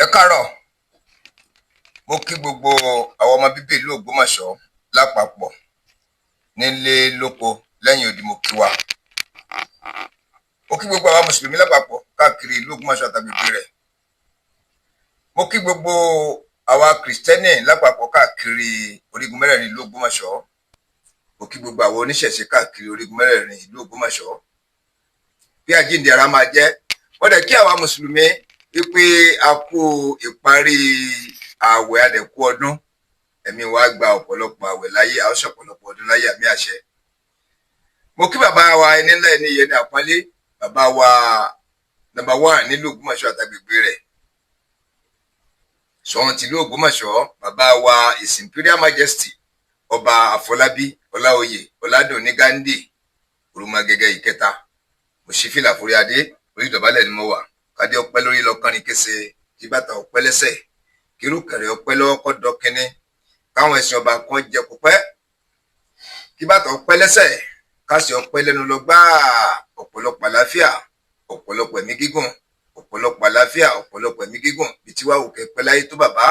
Ẹ káàárọ̀. Mo kí gbogbo àwọn ọmọ bíbí ìlú Ògbómọ̀ṣọ́ lápapọ̀, nílé, lóko, lẹ́yìn odi. Mo kí wa. Mo kí gbogbo àwọn mùsùlùmí lápapọ̀ káàkiri ìlú Ògbómọ̀ṣọ́ àtàgbègbè rẹ̀. Mo kí gbogbo àwa kìrìsìtẹ́nì lápapọ̀ káàkiri orígun mẹ́rẹ̀ẹ̀rin ìlú Ògbómọ̀ṣọ́. Mo kí gbogbo àwọn oníṣẹ̀ṣe káàkiri orígun mẹ́rẹ̀ẹ̀rin ìlú Ògbómọ̀ṣọ́. Bí àjíǹde ara máa jẹ́. Wọ́n dẹ̀ kí àwa mùsùlùmí wípé a kú ìparí ààwẹ̀, adẹ̀kú ọdún. Ẹ̀mí wa gba ọ̀pọ̀lọpọ̀ ààwẹ̀ láyé, a ó ṣọ̀pọ̀lọpọ̀ ọdún láyé, àmì àṣẹ. Mo kí bàbá wa ẹni ńlá, ẹni yẹn ní àpọ́nlé, bàbá wa number one nílùú Ògbómọ̀ṣọ́ àtàgbègbè rẹ̀, Ṣọ̀ún tìlú Ògbómọ̀ṣọ́, bàbá wa His Imperial Majesty, Ọba Àfọlábí Ọláoyè Ọládùnní Ghandi Òrùmọgẹgẹ ìkẹta. Mo ṣí fìlà forí adé, orí ìdọ̀bálẹ̀ ni mo wà. Kádé ọpẹ́ lórí lọ́kànrin kése, kí bàtà ọpẹ́ lẹ́sẹ̀, kírúkẹ̀rẹ̀ ọpẹ́ lọ́wọ́ kọ́ dọ́kínní, káwọn ẹ̀sìn ọba kan jẹ kópẹ́, kí bàtà ọpẹ́ lẹ́sẹ̀, káṣí ọpẹ́ lẹ́nu lọ gbáà. Ọ̀pọ̀lọpọ̀ àlàáfíà, ọ̀pọ̀lọpọ̀ ẹ̀mí gígùn, ọ̀pọ̀lọpọ̀ àlàáfíà, ọ̀pọ̀lọpọ̀ ẹ̀mí gígùn, bí tí wàá òkè pẹ́ láyé tó. Bàbá,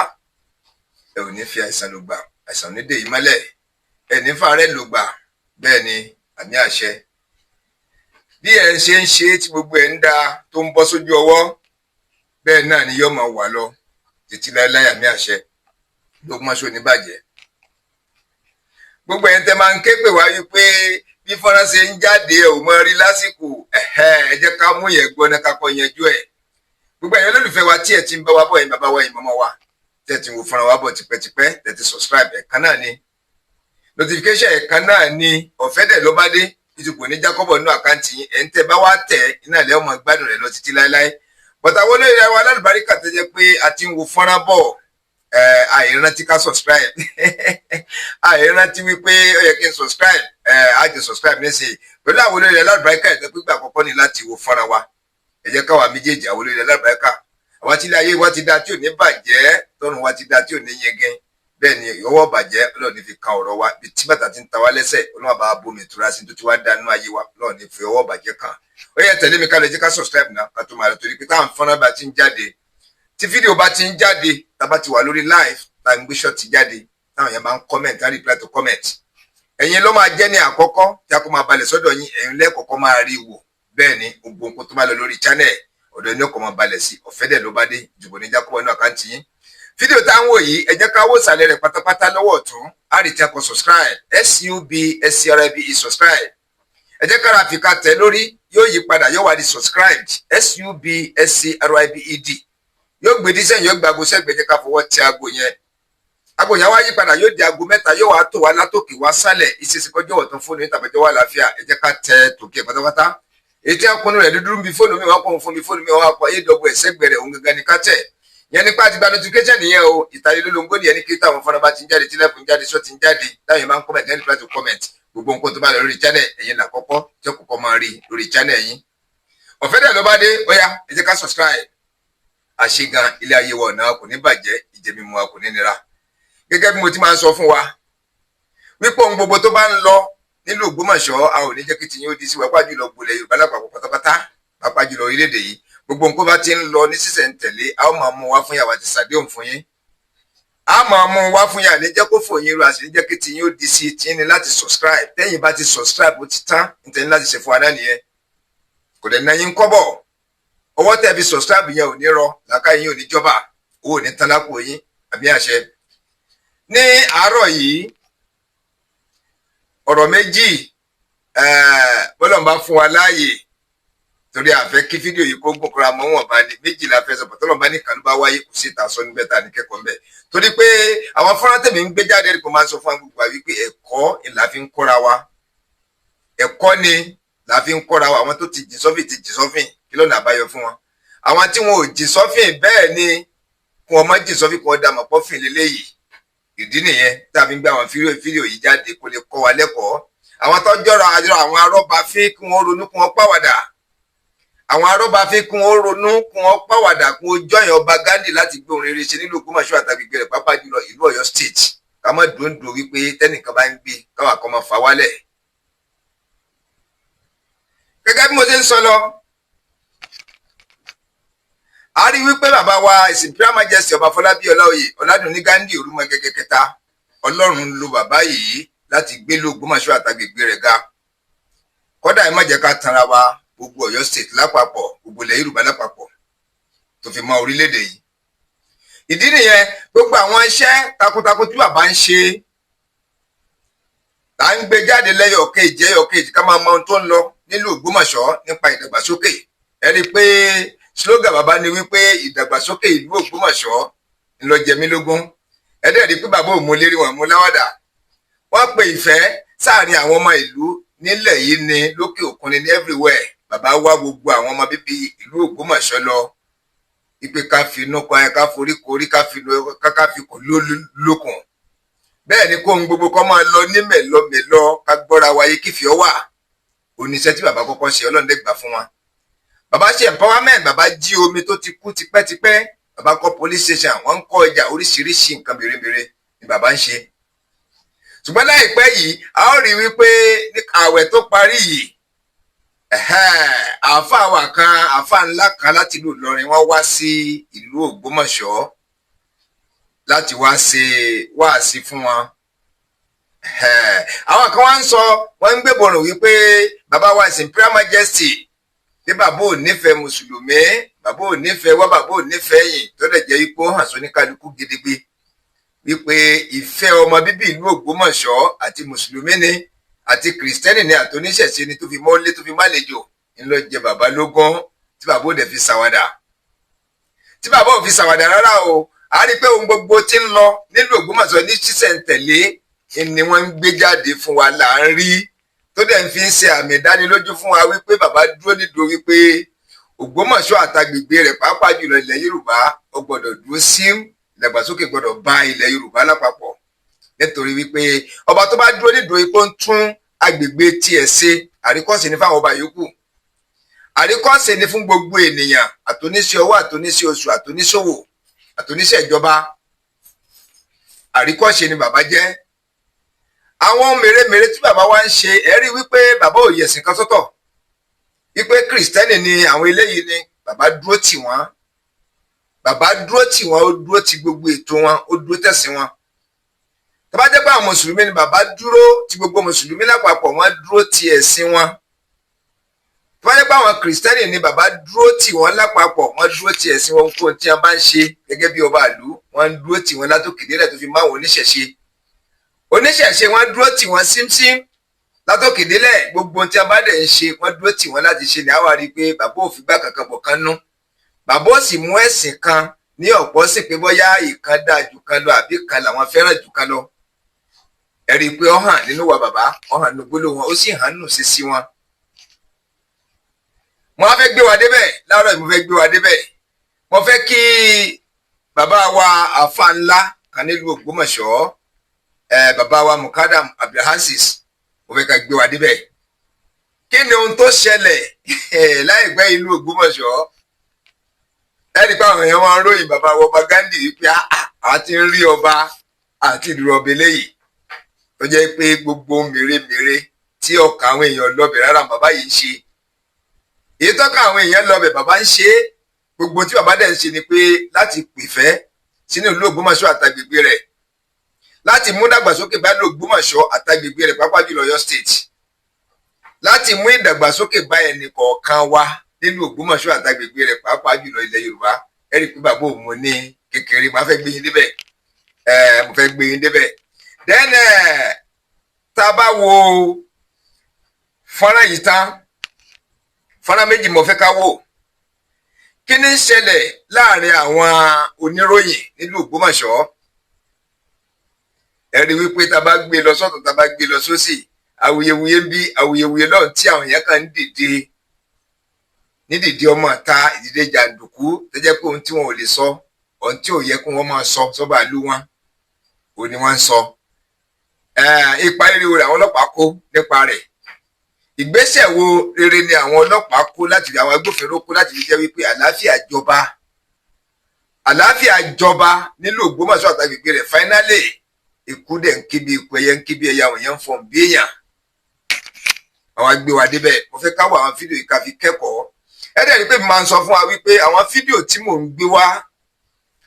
ẹ ò ní fi àìsàn lò gbà, àìsàn ní dè yín mọ́lẹ̀, ẹ ní fàárẹ̀ lò gbà. Bẹ́ẹ̀ ni, àmì àṣẹ. Bí ẹ ṣe ń ṣe tí gbogbo ẹ̀ ń da tó ń bọ́ sójú ọwọ́, bẹ́ẹ̀ náà ni yóò máa wà lọ títí láéláé, àmì àṣẹ. Lógúnmọ́ṣọ́ ní bàjẹ́. Gbogbo ẹ̀yin tẹ́ máa ń ké pè wá wípé bí fọ́nrán ṣe ń jáde, ẹ̀ ò mọ rí lásìkò, ẹ jẹ́ ká mú yẹn gbọ́ náà, ká kọ́ yanjú ẹ̀. Gbogbo ẹ̀yin olólùfẹ́ wa tí ẹ̀ ti ń bá wa bọ̀, ẹ̀yin bàbá wa, ẹ̀yin màmá wa tẹ́ ti ń wo fọ́nrán wa bọ̀ tipẹ́tipẹ́, tẹ́ ti subscribe, ẹ̀kan náà ni notification, ẹ̀kan náà ni ọ̀fẹ́ dẹ̀ ló bá dé. Ìtùkù ní jákọ́bọ̀ nínú account yín. Ẹ̀ ń tẹ́ bá wá tẹ̀ iná ilẹ̀ ọmọ gbádùn rẹ̀ lọ títí láéláé. Bọ̀tà wọlé ilẹ̀ wa alálùbáríkà tó jẹ́ pé a ti ń wo fọ́nrán bọ̀, àìrántí ká subscribe, àìrántí wípé ó yẹ kí n subscribe, á jẹ subscribe nísìnyí pẹ̀lú àwọn olórí alálùbáríkà ìtẹ́ pípẹ́ àkọ́kọ́ ní láti wo fọ́nrán wa. Ẹ jẹ́ káwa méjèèjì, àwọn olórí alálùbáríkà, àwọn tí ilé ayé wa ti da tí ò ní bàjẹ́, tọ́run wa ti da tí ò ní yẹgẹ́. Bẹ́ẹ̀ ni, ìwọ́wọ́ bàjẹ́ Ọlọ́run ní fi kan ọ̀rọ̀ wa. Bí tí bàtà ti ń ta wá lẹ́sẹ̀, Ọlọ́run bá bomi ìtura sí tó ti wá dánú ayé wa. Ọlọ́run ní fi ọwọ́ bàjẹ́ kan. Ó yẹ tẹ̀lé mi ká lọ, jẹ́ ká subscribe náà ká tó máa lọ, torí pé táwọn fọ́nrán bá ti ń jáde, tí fídíò bá ti ń jáde, tá bá ti wà lórí live, tá ń gbé short jáde, táwọn yẹn máa ń comment á reply to comment, ẹ̀yin ló máa jẹ́ ní àkọ́kọ́ tí a kó máa balẹ̀ sọ́dọ̀ yín. Ẹ̀yin lẹ́ẹ̀kọ́kọ́ máa rí wò. Bẹ́ẹ̀ ni, gbogbo nǹkan tó bá lọ lórí channel, ọ̀dọ̀ ẹni ọkọ̀ máa balẹ̀ sí. Ọ̀fẹ́ dẹ̀ ló bá dé, ìdìbò ní jákòbọ̀ inú account yín. Fídíò tá à ń wò yìí, ẹ jẹ́ ká wò sàlẹ̀ rẹ̀ pátápátá lọ́wọ́ ọ̀tún, á rí tí a kọ subscribe, subscribe, subscribe. Ẹ jẹ́ ká ra fìkà tẹ̀ lórí, yóò yí padà, yóò wá di subscribed, subscribed. Yóò gbé dísẹ́yìn, yóò gba aago sẹ́gbẹ̀ẹ́. Jẹ́ ká fọwọ́ tẹ aago yẹn. Aago yẹn wá yí padà, yóò di aago mẹ́ta, yóò wá tó wá látòkè wá sálẹ̀. Ìṣesíkọjọ́ ọ̀tún fóònù yìí tàbí wà láàfíà. Ẹ jẹ́ ká tẹ tòkè pátápátá. Èyí tí a kunu rẹ̀ dúdú bí fóònù mi wọ́n kọ́ fún mi, fóònù mi wọ́n kọ́ aw sẹ́gbẹ̀rẹ̀ òun gangan ni ká tẹ̀ yẹn. Nípa àti gba notification nìyẹn o. Ìtàlélólóńgó nìyẹn ní kí táwọn fọ́nrán bá ti ń jáde, tílẹ̀kùn jáde, short ń jáde, táwọn yẹn máa ń comment, ẹni reply to comment, gbogbo nǹkan tó bá lọ lórí channel, ẹ̀yin là kọ́kọ́ tí ó kọ́kọ́ máa rí lórí channel yín. Ọ̀fẹ́ dẹ̀ ló bá dé. Ó yá, ẹ jẹ́ ká subscribe. Àṣegan ilé ayé wa ọ̀nà kò ní bàjẹ́, ìjẹ̀mímu wa kò ní nira. Gẹ́gẹ́ bí mo ti máa ń sọ fún wa wípé ohun gbogbo tó bá ń lọ nílùú Ògbómọ̀ṣọ́, a ò ní jẹ́ kí tiyín ó di sí wa, pàápàá jùlọ gbolẹ̀ Yorùbá lápapọ̀ pátápátá, pàápàá jùlọ orílẹ̀-èdè yìí. Gbogbo nǹkan bá ti ń lọ ní sísẹ̀ntẹ̀lé, a ó máa mú wá fún yàrá àti sàdéhùn fún yín, a máa mú wá fún yàrá. Ní jẹ́ kó fòyín ru, àti ní jẹ́ kí tiyín ó di sí. Tiyín ni láti subscribe. Tẹ́yìn bá ti subscribe, ó ti tán. Nítorí láti ṣe fún wa náà nìyẹn, kò dẹ̀ náà yín kọ́bọ̀. Ọwọ́ tẹ́ fi subscribe yẹn ò ní rọ, làákàyè yín ò ní jọba, owó ò ní tán lápò yín, àbí àṣẹ. Ní àárọ̀ yìí, ọ̀rọ̀ méjì bọ́lọ̀ ń bá fún wa láàyè, torí àfẹ́ kí fídíò yìí kó gùn kóra mọ́ wọn bá ní méjì la fẹ́ sọ. Bọ́tọ́lọ́ bá ní kàlú bá wáyé, kò sí ìta sọ níbẹ̀ tá ní kẹ́kọ̀ọ́ ńbẹ̀, torí pé àwọn fọ́nrán tèmi ń gbé jáde kó máa ń sọ fún gbogbo wa wípé ẹ̀kọ́ ni la fi ń kọ́ra wa, ẹ̀kọ́ ni la fi ń kọ́ra wa. Àwọn tó ti jìn sọ́fìn ti jìn sọ́fìn, kí lọ́nà àbáyọ fún wọn? Àwọn tí wọn ò jìn sọ́fìn, bẹ́ẹ̀ ni, kí wọ́n má jìn sọ́fìn, kí wọ́n dà mọ̀ pọ́fìn lélẹ́yìí. Ìdí nìyẹn tá a fi ń gbé àwọn fídíò yìí jáde, kó lè kọ́ wa lẹ́kọ̀ọ́. Àwọn tó jọra àwọn arọ́bafín, kí wọ́n ronú, kí wọ́n pàwàdà. Àwọn arọ́bafín, kí wọ́n ronú, kí wọ́n pàwàdà, kí wọ́n jọyìn ọba Ghandi láti gbé ohun rere ṣe nílùú Ògbómọ̀ṣọ́ àtàgbègbè rẹ̀, pàápàá jùlọ ìlú Ọ̀yọ́ State. Ká má dòńdò wípé tẹ́nìkan bá ń gbé, káwa kan máa fà wálẹ̀. Gẹ́gẹ́ bí mo ṣe ń sọ lọ, A rí wípé bàbá wa, His Imperial Majesty, Ọba Fọlábí Ọláoyè Ọládùnní Ghandi Orúmọgẹgẹ kẹta, Ọlọ́run ń lo bàbá yìí láti gbé ìlú Ògbómọ̀ṣọ́ àtàgbègbè rẹ̀ ga. Kódà, ẹ má jẹ́ ká tanra wa, gbogbo Ọ̀yọ́ State lápapọ̀, gbogbo ilẹ̀ Yorùbá lápapọ̀, tó fi mọ́ orílẹ̀-èdè yìí. Ìdí nìyẹn, gbogbo àwọn iṣẹ́ takuntakun tí bàbá ń ṣe là ń gbé jáde lẹ́yọ̀ kejì, ẹyọ kejì, ká máa mọ ohun tó ń lọ nílùú Ògbómọ̀ṣọ́ nípa ìdàgbàsókè. Ẹ rí i pé slogan bàbá ni wípé ìdàgbàsókè ìlú Ògbómọ̀ṣọ́ ńlọ jẹ mí lógún. Ẹ dẹ̀ rí i pé bàbá ò mú lérí wọn mú láwàdà. Wọ́n pe ìfẹ́ sáàrin àwọn ọmọ ìlú nílẹ̀ yìí ni, lókè òkun ni, ní everywhere. Bàbá wá gbogbo àwọn ọmọ bíbí ìlú Ògbómọ̀ṣọ́ lọ ipe ká fi inú kan, ká forí korí, ká fi ká fi kò lókun. Bẹ́ẹ̀ ni kóhun gbogbo kọ́ máa lọ ní mẹ̀lọmẹ̀lọ, ká gbọ́ra wáyé, kífì ọ́ wà. Oníṣẹ́ tí bàbá kọ́kọ́ ṣe, Ọlọ́run dẹ̀ gbà fún wa. Bàbá ṣe empowerment, bàbá jí omi tó ti kú tipẹ́tipẹ́, bàbá kọ́ police station, wọ́n ń kọ́ ọjà, oríṣiríṣi nǹkan mèremère ni bàbá ń ṣe. Ṣùgbọ́n láìpẹ́ yìí, a ó rí wípé ní ààwẹ̀ tó parí yìí, àáfàá wa kan, àáfàá ńlá kan láti ìlú Ìlọrin, wọ́n wá sí ìlú Ògbómọ̀ṣọ́ láti wá ṣe wáàsí fún wọn. Àwọn kan wá ń sọ, wọ́n ń gbébọrùn wípé bàbá wa, His Imperial Majesty, bí bàbá ò nífẹ̀ẹ́ mùsùlùmí, bàbá ò nífẹ̀ẹ́ wá, bàbá ò nífẹ̀ẹ́ yìí, tó dẹ̀ jẹ́ wípé ó hàn sóníkálukú gidigbe wípé ìfẹ́ ọmọ bíbí ìlú Ògbómọ̀ṣọ́, àti mùsùlùmí ni, àti kìrìsìtẹ́nì ni, àti oníṣẹ̀ṣe ni, tó fi mọ́lé tó fi málejò, ńlọ jẹ bàbá lógún, tí bàbá ò dẹ̀ fi ṣàwàdà, tí bàbá ò fi ṣàwàdà rárá o. A rí i pé ohun gbogbo tí ń lọ nílùú Ògbómọ̀ṣọ́ ní ṣísẹ̀ntẹ̀lé ni wọ́n ń gbé jáde fún wa, là ń rí, tó dẹ̀ ń fi ń ṣe àmì ìdánilójú fún wa wípé bàbá dúró nídùú wípé Ògbómọ̀ṣọ́ àtàgbègbè rẹ̀, pàápàá jùlọ ilẹ̀ Yorùbá, ó gbọ́dọ̀ dúró sí, ìdàgbàsókè gbọ́dọ̀ bá ilẹ̀ Yorùbá lápapọ̀, nítorí wípé ọba tó bá dúró nídùú wípé ó ń tún agbègbè tiẹ̀ ṣe, àríkọ́ṣe ní fáwọn ọba yòókù, àríkọ́ṣe ní fún gbogbo ènìyàn, àtòníṣe ọwọ́, àtòníṣe oṣù, àtòníṣòwò, àtòníṣe ìjọba. Àríkọ́ṣe ni bàbá jẹ́. Àwọn mèremère tí bàbá wa ń ṣe, ẹ rí wípé bàbá ò yẹ̀sìn kan sọ́tọ̀ wípé kìrìsìtẹ́nì ni àwọn eléyìí ni. Bàbá dúró tì wọ́n, bàbá dúró tì wọ́n, ó dúró ti gbogbo ètò wọn, ó dúró tẹ̀sìn wọn. Tó bá jẹ́ pé àwọn mùsùlùmí ni, bàbá dúró ti gbogbo mùsùlùmí lápapọ̀, wọ́n dúró ti ẹ̀sìn wọn. Tó bá jẹ́ pé àwọn kìrìsìtẹ́nì ni, bàbá dúró tì wọ́n lápapọ̀, wọ́n dúró ti ẹ̀sìn wọn. Kó tí wọ́n bá ń ṣe gẹ́gẹ́ bí ọba ìlú, wọ́n ń dúró tì wọ́n látòkè délẹ̀, tó fi máwọn oníṣẹ̀ṣe. Oníṣẹ̀ṣe, wọ́n dúró tì wọ́n símsím látòkè délẹ̀. Gbogbo tí a bá dẹ̀ ń ṣe, wọ́n dúró tì wọ́n láti ṣe ni. Àwa rí i pé bàbá ò fi gbá kankan bọ̀ kan nú, bàbá ò sì mú ẹ̀sìn kan ní ọ̀pọ̀ sí pé bóyá ìkan dáa jù kan lọ, àbí kan làwọn fẹ́ràn jù kan lọ. Ẹ rí i pé ó hàn nínú wa bàbá, ó hàn nínú gbólóhùn wọn, ó sì hàn nínú sísí wọn. Mo á fẹ́ gbé wa débẹ̀ láàárọ̀ yìí, mo fẹ́ gbé wa débẹ̀. Mo fẹ́ kí bàbá wa, àfa ńlá kan nílùú Ògbómọ̀ṣọ́, bàbá wa Mukadam Abdulhasis, mo fẹ́ ká gbé wa débẹ̀. Kí ni ohun tó ṣẹlẹ̀ láìpẹ́ ìlú Ògbómọ̀ṣọ́? Ẹ rí i pé àwọn èèyàn máa ń ròyìn bàbá wa, Ọba Ghandi, wípé a ti ń rí ọba àti ìdúró ọba eléyìí tó jẹ́ pé gbogbo mèremère tí ọkàn àwọn èèyàn lọ́bẹ̀ rárá, bàbá yìí ń ṣe. Èyí tọ́ka àwọn èèyàn lọ́bẹ̀, bàbá ń ṣe. Gbogbo tí bàbá dẹ̀ ń ṣe ni pé láti pèfẹ́ sínú ìlú Ògbómọ̀ṣọ́ àtàgbègbè rẹ̀, láti mú dàgbàsókè bá ìlú Ògbómọ̀ṣọ́ àtàgbègbè rẹ̀, pàápàá jùlọ Ọ̀yọ́ State, láti mú ìdàgbàsókè bá ẹnì kọ̀ọ̀kan wa nílùú Ògbómọ̀ṣọ́ àtàgbègbè rẹ̀, pàápàá jùlọ ilẹ̀ Yorùbá. Ẹ rí i pé bàbá òun ní kékeré máa fẹ́ gbé yín débẹ̀. Mo fẹ́ gbé yín débẹ̀. Then, tá a bá wo fọ́nrán yìí tán, fọ́nrán méjì mo fẹ́ ká wò. Kí ni ń ṣẹlẹ̀ láàrin àwọn oníròyìn nílùú Ògbómọ̀ṣọ́? Ẹ rí wípé tá a bá gbé lọ sọ́tún, tá a bá gbé lọ sósì, awuyewuye ń bí, awuyewuye lọ́hùn, tí àwọn èèyàn kan ń dìde ní dìde ọmọ ta, ìdìde jàǹdùkú, tó jẹ́ pé ohun tí wọn ò lè sọ, ohun tí ò yẹ kí wọ́n máa sọ sọ́ba ìlú wọn ò ní wọ́n ń sọ. Ipa rere wo làwọn ọlọ́pàá kó nípa rẹ̀? Ìgbésẹ̀ wo rere ni àwọn ọlọ́pàá kó láti fi, àwọn agbófinró kó láti fi jẹ́ wípé àlàáfíà jọba, àlàáfíà jọba nílùú Ògbómọ̀ṣọ́ àtàgbègbè rẹ̀? Finally, ikú dẹ̀ ń kíbi ikú, ẹyẹ ń kíbi ẹyẹ, àwọn èèyàn ń fọ̀n bí èèyàn. Àwọn agbé wa débẹ̀. Mo fẹ́ ká wo àwọn fídíò yìí, ká fi kẹ́kọ̀ọ́. Ẹ dẹ̀ rí pé mi máa ń sọ fún wa wípé àwọn fídíò tí mò ń gbé wá,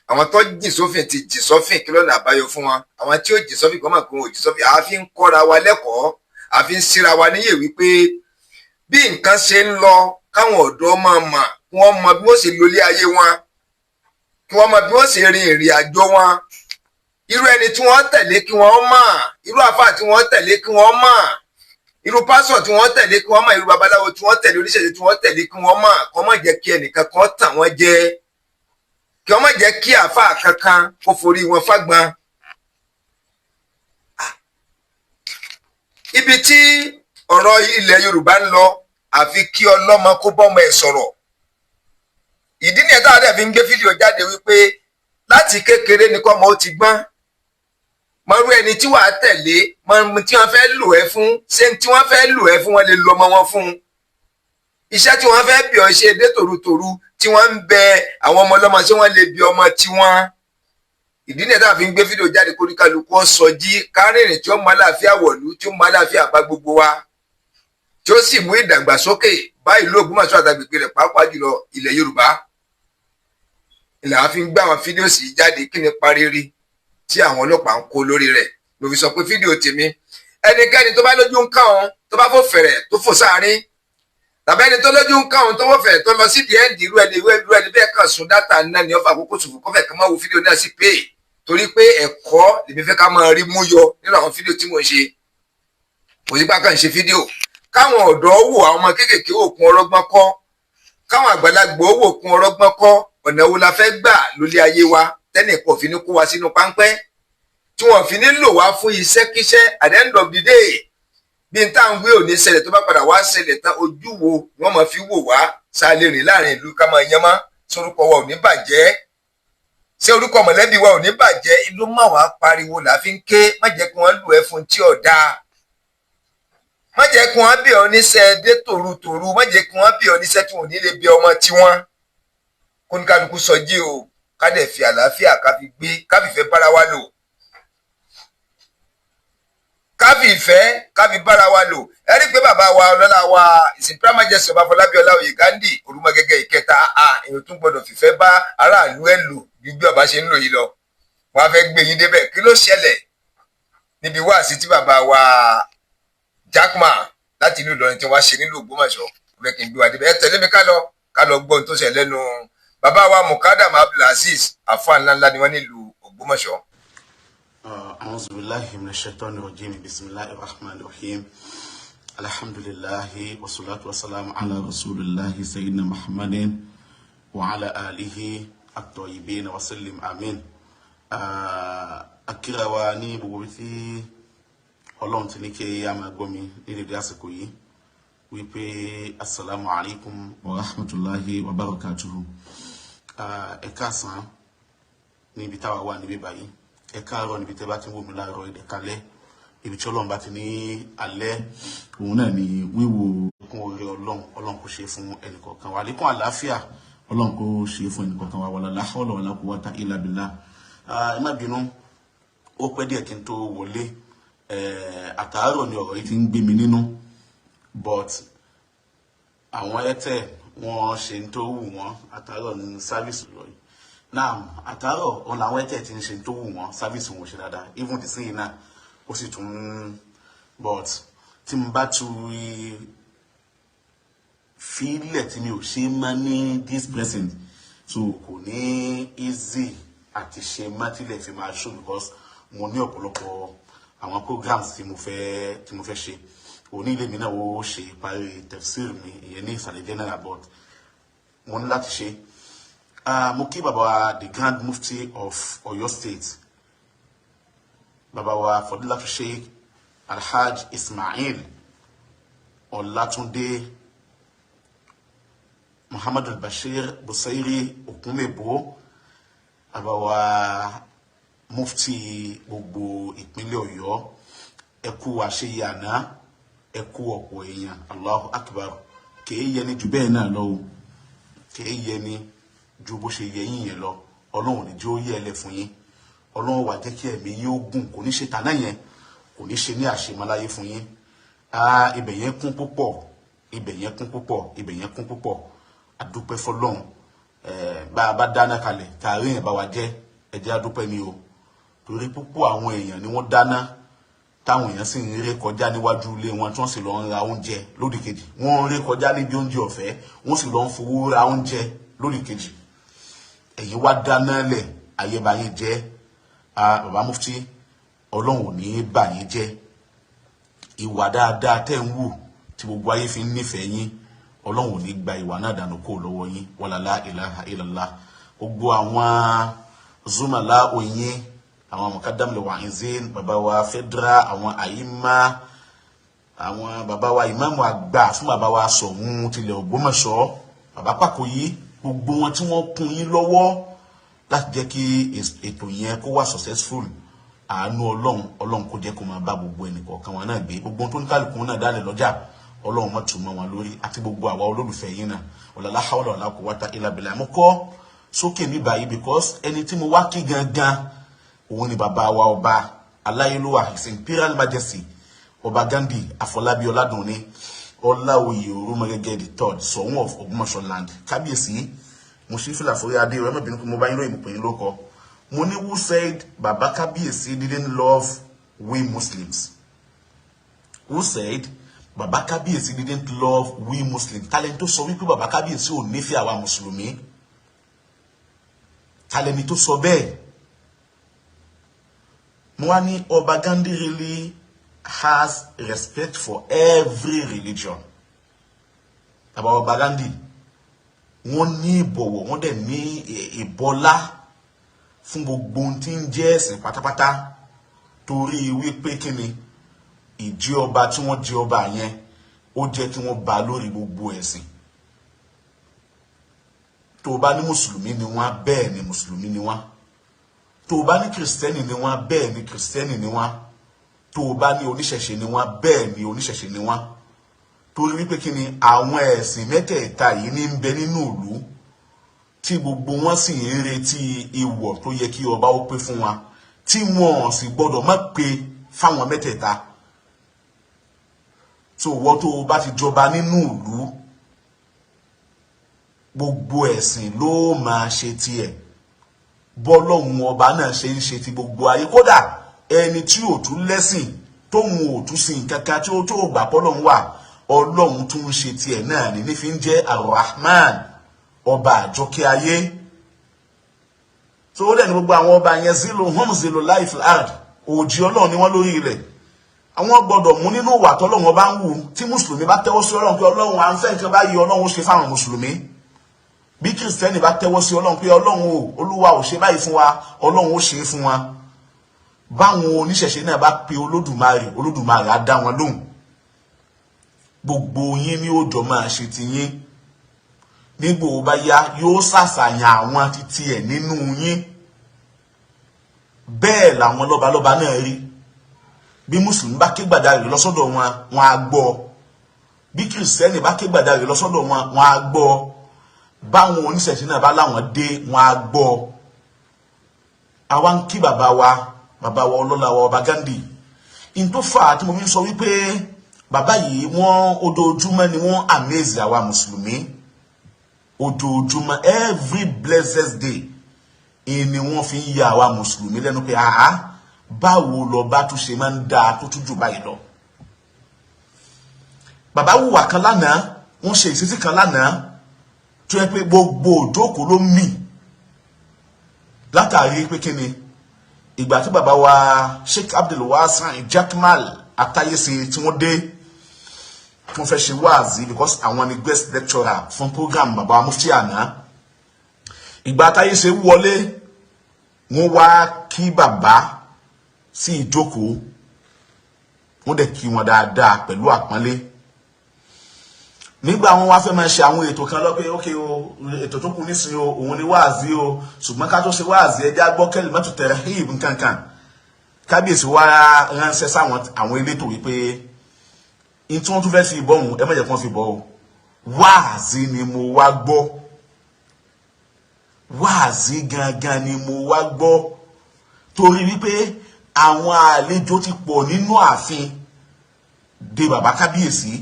àwọn tó jìn sófin ti jìn sófin, kí lọ́nà àbáyọ fún wọn? Àwọn tí ó jìn sófin kọ́ mọ̀ pé wọn ò jìn sófin. Àfi ń kọ́ra wa lẹ́kọ̀ọ́, àfi ń síra wa níyè wípé bí nǹkan ṣe ń lọ, káwọn ọ̀dọ́ máa mọ̀, kí wọ́n mọ bí wọ́n ṣe lólé ayé wọn, kí wọ́n mọ bí wọ́n ṣe rin ìrìn àjò wọn, irú ẹni tí wọ́n tẹ̀lé kí wọ́n mọ̀, irú àfáà tí wọ́n tẹ̀lé kí wọ́n mọ̀, irú pásọ̀ tí wọ́n tẹ̀lé kí wọ́n mọ̀, irú babaláwo tí wọ́n tẹ̀lé, oníṣẹ̀ṣe tí wọ́n tẹ̀lé kí wọ́n mọ̀, kí wọ́n má jẹ́ kí ẹnìkan kan tàn wọ́n jẹ, kí wọ́n má jẹ́ kí àáfàá kankan kó forí wọn fágbọn. Ibi tí ọ̀rọ̀ ilẹ̀ Yorùbá ń lọ, àfi kí ọlọ́mọ kó bọ́mọ ẹ̀ sọ̀rọ̀. Ìdí nìyẹn táwọn dẹ̀ fi ń gbé fídíò jáde wípé láti kékeré ni kọ́mọ ó ti gbọ́n mọ̀rú ẹni tí wàá tẹ̀lé, mọ tí wọ́n fẹ́ lò ẹ́ fún, ṣé tí wọ́n fẹ́ lò ẹ́ fún, wọ́n lè lo ọmọ wọn fún un. Iṣẹ́ tí wọ́n fẹ́ bí ọ ṣe dé tòrutòru tí wọ́n ń bẹ àwọn ọmọ ọlọ́mọ, ṣé wọ́n lè bí ọmọ tiwọn? Ìdí nìyẹn táwọn fi ń gbé fídíò jáde, kóríkálukú ọ̀sọ̀jí kárìnrìn tí ó mọ àlàáfíà wọ̀lú, tí ó mọ àlàáfíà bá gbogbo wa, tí ó sì mú ìdàgbàsókè bá ìlú Ògbómọ̀ṣọ́ àtàgbègbè rẹ̀, pàápàá jùlọ ilẹ̀ Yorùbá. Ilẹ̀ àwọn fi ń gbé àwọn fídíò sì jáde. Kí ni parírí tí àwọn ọlọ́pàá ń kó lórí rẹ̀? Mo fi sọ pé fídíò tèmi, ẹnikẹ́ni tó bá lójú ń kàn ọ́n, tó bá fò fẹ̀rẹ̀ tó fò sáárín, tàbí ẹni tó lójú ń kàn ọ́n tó fò fẹ̀rẹ̀ tó lọ sí the end, irú ẹni bẹ́ẹ̀ kàn sún data náà ní ọ̀fà àkókò ṣòfò, kọ́fẹ̀ kan máa wo fídíò náà sí pé, torí pé ẹ̀kọ́ lèmi fẹ́ ká máa rí mú yọ nínú àwọn fídíò tí mò ń ṣe. Kò sí pé kàn ń ṣe fídíò káwọn ọ̀dọ́ wò, àwọn ọmọ kéékèèké wò kún ọlọ́gbọ́n kọ́, káwọn àgbàlagbà wò kún ọlọ́gbọ́n kọ́. Ọ̀nà wo la fẹ́ gbà lólé ayé wa tẹ́nìkan ò fi ní kó wa sínú páńpẹ́, tí wọ́n fi ní lò wá fún iṣẹ́kíṣẹ́? At the end of the day, bí n táwọn wí ò ní ṣẹlẹ̀, tó bá padà wá ṣẹlẹ̀ tán, ojú wo ni wọ́n máa fi wò wá? Ṣá lè rìn láàrin ìlú ká máa yẹn mọ́? Sórúkọ wa ò ní bàjẹ́? Ṣé orúkọ mọ̀lẹ́bí wa ò ní bàjẹ́? Ìlú má wàá pariwo là fi ń ké. Má jẹ́ kí wọ́n lù ẹ́ fún tí ò dáa, má jẹ́ kí wọ́n bí ọ níṣẹ́ dé tòrutòru, má jẹ́ kí wọ́n bí ọ níṣẹ́ tí wọ́n ò ní lè bí ọmọ tiwọn. Kóníkálukú sọ jí o, ká dẹ̀ fi àlàáfíà ká fi gbé, ká fìfẹ́ bára wa lò, ká fi ìfẹ́ ká fi bára wa lò. Ẹ rí i pé bàbá wa ọlọ́lá wa, ìsìn Prime Majesty Ọba Fọlábí Ọláoyè Ghandi Olúmọgẹ́gẹ́ ìkẹta, a èèyàn tún gbọdọ̀ fìfẹ́ bá aráàlú ẹ̀ lò ju bí ọba ṣe ń lò yìí lọ. Wọn á fẹ́ gbé yín débẹ̀. Kí ló ṣẹlẹ̀ níbi wáàsí tí bàbá wa Jackman láti ìlú Ìlọrin tí wọ́n ṣe nílùú Ògbómọ̀ṣọ́? Fẹ́ kí n gbé wa débẹ̀. Ẹ tẹ̀lé mi ká lọ, ká lọ gbọ́ ohun tó ṣẹlẹ̀ lẹ́nu bàbá wa Mukadam Abdulaziz, àfáà ńláńlá ni wọ́n nílùú Ògbómọ̀ṣọ́. أعوذ بالله من الشيطان الرجيم، بسم الله الرحمن الرحيم، الحمد لله والصلاة والسلام على رسول الله سيدنا محمد وعلى آله الطيبين وسلم آمين. A kíra wa ní gbogbo ibi tí Ọlọ́run ti ní kí a máa gbọ́ mi ní dédé àsìkò yìí wípé asalaamu alaykum wa rahmatulahi wa barakatuhu. Ẹ káàsán níbi táwa wà níbí báyìí, ẹ káàárọ̀ níbi tẹ́ bá ti ń wò mí láàárọ̀, ẹ kálẹ́ ibi tí Ọlọ́run bá ti ní alẹ́. Òun náà ni wíwo kún oore Ọlọ́run, Ọlọ́run kò ṣe fún ẹnìkọ̀ọ̀kan wa, àlékún àlàáfíà Ọlọ́run kò ṣe fún ẹnìkọ̀ọ̀kan wa, wala la hawla wala quwwata illa billah. Ẹ má bínú, ó pẹ́ díẹ̀ kí n tó wọlé. Àtàárọ̀ ni ọ̀rọ̀ yìí ti ń gbé mi nínú, but àwọn Airtel wọ́n ṣe ń tó wù wọ́n. Àtàárọ̀ ní service lọ yìí náà, àtàárọ̀ òun làwọn Airtel ti ń ṣe tó wù wọ́n, service wọn ò ṣe dáadáa, even the same náà ó sì tún. But tí mo bá tu fílẹ̀ tí mi ò ṣe má ní this present, so kò ní easy àti ṣe má tilẹ̀ fi máa show, because mo ní ọ̀pọ̀lọpọ̀ àwọn programs tí mo fẹ́ ṣe. Òní ilé mi náà ó ṣe ìparí tafsir mi, ìyẹn ní ìsàlẹ̀ general, but mo ní láti ṣe. Mo kí bàbá wa, the Grand Mufti of Oyo State, bàbá wa Fadilatu Sheikh Alhaj Ismail Ọlátúndé Muhammadu Bashir Busairi Okunmebo, bàbá wa mufti gbogbo ìpínlẹ̀ Ọ̀yọ́. Ẹ kú àṣeyẹ àná, ẹ kú ọ̀pọ̀ èèyàn. Allahu Akbar. Kèé yẹni jù bẹ́ẹ̀ náà lọ o, kèé yẹni ju bó ṣe yẹ yín yẹn lọ. Ọlọ́run ní jẹ́ ó yẹ ẹlẹ́ fún yín. Ọlọ́run wà jẹ́ kí ẹ̀mí yín ó gùn, kò ní ṣe tàná yẹn, kò ní ṣe ní àṣemáláyé fún yín. Ibẹ̀ yẹn kún púpọ̀, ibẹ̀ yẹn kún púpọ̀, ibẹ̀ yẹn kún púpọ̀. Adúpẹ́ fọlọ́run. Bá a bá dáná kalẹ̀ tààrí yẹn bá wa jẹ́, ẹ jẹ́ adúpẹ́ ni o, torí púpọ̀ àwọn èèyàn ni wọ́n dáná táwọn èèyàn sì ń ré kọjá níwájú ilé wọn, tí wọ́n sì lọ ń ra oúnjẹ lódì kejì. Wọ́n ń ré kọjá níbi oúnjẹ ọ̀fẹ́, wọ́n sì lọ ń fowó ra oúnjẹ lódì kejì. Ẹ̀yin wá dáná lẹ̀, ayébáyé jẹ́. Bàbá Mufti, Ọlọ́run ò ní í bà yín jẹ́. Ìwà dáadáa tẹ́ ń wù tí gbogbo ayé fi ń nífẹ̀ẹ́ yín, Ọlọ́run ò ní gba ìwà náà dànù kó lọ́wọ́ yín. Wàlálà ilaha illallah. Gbogbo àwọn zumala oyin, àwọn mukadam wa'izin, bàbá wa federal, àwọn àyímá, àwọn bàbá wa ìmáàmù àgbà fún bàbá wa Ṣọ̀ún tilẹ̀ Ògbómọ̀ṣọ́, bàbá Pàkóyí, gbogbo wọn tí wọ́n kún yín lọ́wọ́ láti jẹ́ kí ètò yẹn kó wà successful, àánú Ọlọ́run, Ọlọ́run kó jẹ́ kó máa bá gbogbo ẹnìkọ̀ọ̀kan wọn náà gbé. Gbogbo tó ní kálukú náà dálẹ̀ lọ́jà, Ọlọ́run má tù mọ́ wọn lórí, àti gbogbo àwa olólùfẹ́ yín náà. Wala hawla wala quwwata illa billah. Mo kọ́ sókè mi báyìí because ẹni tí mo wá kí gangan òun ni bàbá wa ọba aláyélúwà, His Imperial Majesty Ọba Ghandi Afọlábí Ọládùnní Ọláoyè Orúmọgẹ́gẹ́ the third, Ṣọ̀ún of Ògbómọ̀ṣọ́ land. Kábíyèsí, mo ṣí fìlà fórí adé rẹ, mọ̀bìnrin pé mo bá yín lóyìn, mo pè yín lóko. Mo ní, who said baba kábíyèsí didn't love we Muslims? Who said baba kábíyèsí didn't love we Muslims? Talent tó sọ wípé baba kábíyèsí ò nífẹ̀ẹ́ àwa mùsùlùmí, talẹ́ni tó sọ bẹ́ẹ̀? Mo wá ní ọba Ghandi really has respect for every religion. Bàbá ọba Ghandi, wọ́n ní ìbọ̀wọ̀, wọ́n dẹ̀ ní ìbọlá fún gbogbo ohun tí ń jẹ́ ẹ̀sìn pátápátá, torí wípé kí ni ìjẹ́ ọba tí wọ́n jẹ ọba yẹn, ó jẹ́ kí wọ́n ba lórí gbogbo ẹ̀sìn. Tó o bá ní mùsùlùmí ni wọ́n, bẹ́ẹ̀ ni mùsùlùmí ni wọ́n. Tó o bá ní kìrìsìtẹ́nì ni wọ́n, bẹ́ẹ̀ ni kìrìsìtẹ́nì ni wọ́n. Tó o bá ní oníṣẹ̀ṣe ni wọ́n, bẹ́ẹ̀ ni oníṣẹ̀ṣe ni wọ́n. Torí wípé kí ni àwọn ẹ̀sìn mẹ́tẹ̀ẹ̀ta yìí ní ń bẹ nínú ìlú tí gbogbo wọn sì ń retí ìwọ̀ tó yẹ kí ọba ó pé fún wa, tí wọn sì gbọdọ̀ má pé fáwọn mẹ́tẹ̀ẹ̀ta. Tó wọ́n tó o bá ti jọba nínú ìlú, gbogbo ẹ̀sìn ló máa ṣe tiẹ̀, bọ́lọ́hun ọba náà ṣe ń ṣe ti gbogbo ayé. Kódà ẹni tí ò tún lẹ́sìn, tóun ò tún sin nǹkan kan, tí ó tó gbà pọ́lọ́hun wà, Ọlọ́hun tún ń ṣe tiẹ̀ náà ní ní fi ń jẹ́ Arrahman, ọba àjọkẹ́ ayé. Tó dẹ̀ ní gbogbo àwọn ọba yẹn, zilo hum zilo life ard, òjì Ọlọ́run ni wọ́n lórí ilẹ̀. Àwọn gbọ́dọ̀ mú nínú ìwà tọ́lọ́run ọba ń wù. Tí mùsùlùmí bá tẹ́wọ́ sí Ọlọ́run pé Ọlọ́run à ń fẹ́ nǹkan báyìí, Ọlọ́run ó ṣe fáwọn mùsùlùmí. Bí kìrìsìtẹ́nì bá tẹ́wọ́ sí Ọlọ́run pé Ọlọ́run o, Olúwa ò ṣe báyìí fún wa, Ọlọ́run ó ṣe é fún wa. Báwọn oníṣẹ̀ṣe náà bá pe Olódùmarè, Olódùmarè á dá wọn lóhùn. Gbogbo yín ní òjò máa ṣe ti yín. Nígbò bá yá, yóò ṣàṣàyàn àwọn títí ẹ̀ nínú yín. Bẹ́ẹ̀ làwọn lọ́balọ́ba náà rí. Bí mùsùlùmí bá ké gbàjarè lọ́sọ́dọ̀ wọn, wọn á gbọ́. Bí kìrìsìtẹ́nì bá ké gbàjarè lọ́sọ́dọ̀ wọn, wọn á gbọ́. Báwọn oníṣẹ̀ṣe náà bá láwọn dé, wọn á gbọ́. Àwa ń kí bàbá wa, bàbá wa ọlọ́lá wa ọba Ghandi. In tó fà á tí mo fi ń sọ wípé bàbá yìí, wọ́n ojoojúmọ́ ni wọ́n amaze àwa mùsùlùmí, ojoojúmọ́, every blessed day ni wọ́n fi ń ya àwa mùsùlùmí lẹ́nu pé àá, báwo lọba tún ṣe máa ń dáa tó tún jù báyìí lọ. Bàbá wùwà kan lánàá, wọ́n ṣe ìṣesí kan lánàá tó yẹ pé gbogbo òjókòó ló mì, látàrí pé kí ni ìgbà tí bàbá wa Sheikh Abdulwasan Jakmal Atayese tí wọ́n dé, tí wọ́n fẹ́ ṣe wáàzí, because àwọn ni guest lecturer fún program bàbá mufti àná. Ìgbà Atayese wọlé, wọ́n wá kí bàbá sí ìjókòó, wọ́n dẹ̀ kí wọn dáadáa pẹ̀lú àpọ́nlé. Nígbà wọn wá fẹ́ máa ṣe àwọn ètò kan lọ́pẹ́, ókè o, ètò tó kù nísìnyí o, òun ni wáàzí o, ṣùgbọ́n ká tó ṣe wáàzí, ẹjẹ́ agbọ́ kalimatu tarhib nkankan. Kábíyèsí wá ránṣẹ́ sáwọn àwọn elétò wípé n tí wọ́n tún fẹ́ fi bọ́ òun, ẹ má jẹ́ kí wọ́n fi bọ́ o, wáàzí ni mo wá gbọ́, wáàzí gangan ni mo wá gbọ́, torí wípé àwọn àlejò ti pọ̀ nínú ààfin de bàbá kábíyèsí.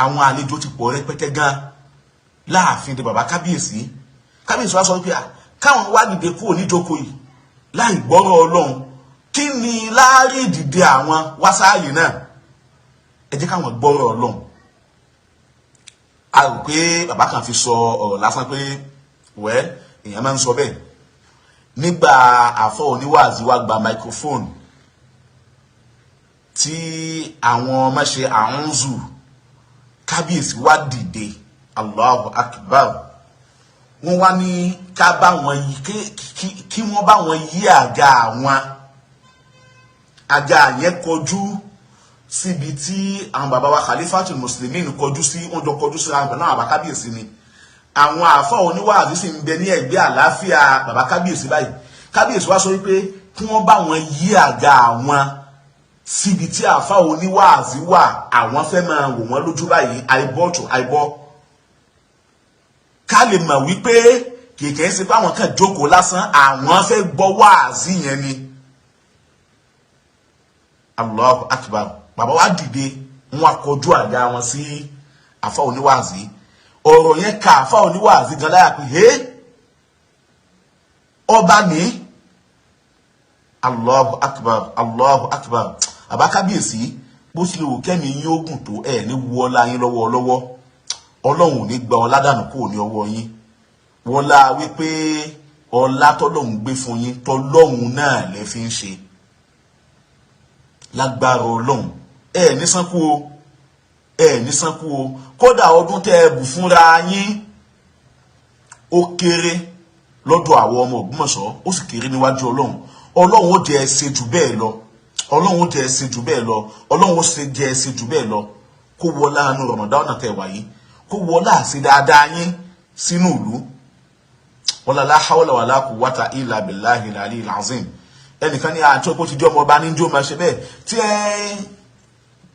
Àwọn àlejò ti pọ̀ rẹpẹtẹ gan láàfin de bàbá kábíyèsí. Kábíyèsí wa sọ pé káwọn wá dìde kúrò níjókòó yìí láì gbọ́rọ̀ Ọlọ́run, kí ni láàrin ìdìde àwọn wásáàyè náà? Ẹ jẹ́ káwọn gbọ́rọ̀ Ọlọ́run. A rò pé bàbá kan fi sọ ọ̀rọ̀ lásán pé wẹ́ èèyàn máa ń sọ bẹ́ẹ̀. Nígbà àfọ oníwàásí wa gba microphone tí àwọn ọmọ ṣe àrùnzù, kábíyèsí wá dìde. Allahu Akbar. Wọ́n wá ní ká bá wọn yí, kí wọ́n bá wọn yí àga. Àwọn àga yẹn kọjú síbi tí àwọn bàbá wa Khalifatul Muslimin kọjú sí. Wọ́n jọ kọjú síra pẹ̀lú àwọn bàbá kábíyèsí ni. Àwọn àáfà oníwàásí sì ń bẹ ní ẹ̀gbẹ́ àlàáfíà bàbá kábíyèsí báyìí. Kábíyèsí wá sọ wípé kí wọ́n bá wọn yí àga àwọn síbi tí àáfà oníwàásí wà, àwọn fẹ́ máa wò wọ́n lójú báyìí, àìbọ́ tó àìbọ́, ká lè mọ̀ wípé kìkì ń ṣe pé àwọn kan jókòó lásán, àwọn fẹ́ gbọ́ wáàsí yẹn ni. Allahu Akbar. Bàbá wa dìde, wọn akọjú àga wọn sí àfa oníwàásí. Ọ̀rọ̀ yẹn ka àfa oníwàásí gan láyà pé hé, ọba ní. Allahu Akbar, Allahu Akbar. Àbá kábíyèsí, bó tilẹ̀ wò kẹ́mi yín ogun tó ẹ̀ ní wọlá yín lọ́wọ́ lọ́wọ́, Ọlọ́run ò ní gba ọlá dànù kúrò ní ọwọ́ yín. Wọlá wípé ọlá tọ́lọ́run gbé fún yín, tọ́lọ́run náà lè fi ń ṣe. Lágbára Ọlọ́run, ẹ ní sánkú o, ẹ ní sánkú o. Kódà ọdún tẹ́ ẹ bù fúnra yín, ó kéré lọ́dọ̀ àwọn ọmọ Ògbómọ̀ṣọ́, ó sì kéré níwájú Ọlọ́run. Ọlọ́run ó jẹ́ ẹ ṣe jù bẹ́ẹ̀ lọ. Ọlọ́run ó jẹ́ ẹ ṣe jù bẹ́ẹ̀ lọ. Ọlọ́run ó ṣe jẹ́ ẹ ṣe jù bẹ́ẹ̀ lọ. Kó wọlá àánú Ramadan tẹ́ wà yìí, kó wọlá àṣẹ dáadáa yín sínú ìlú. Wala la hawla wala quwwata illa billahi al-aliyyil azim. Ẹnìkan ní àti ọkọ ti jẹ́ ọmọ ọba ní jó máa ṣe bẹ́ẹ̀. Tí ẹ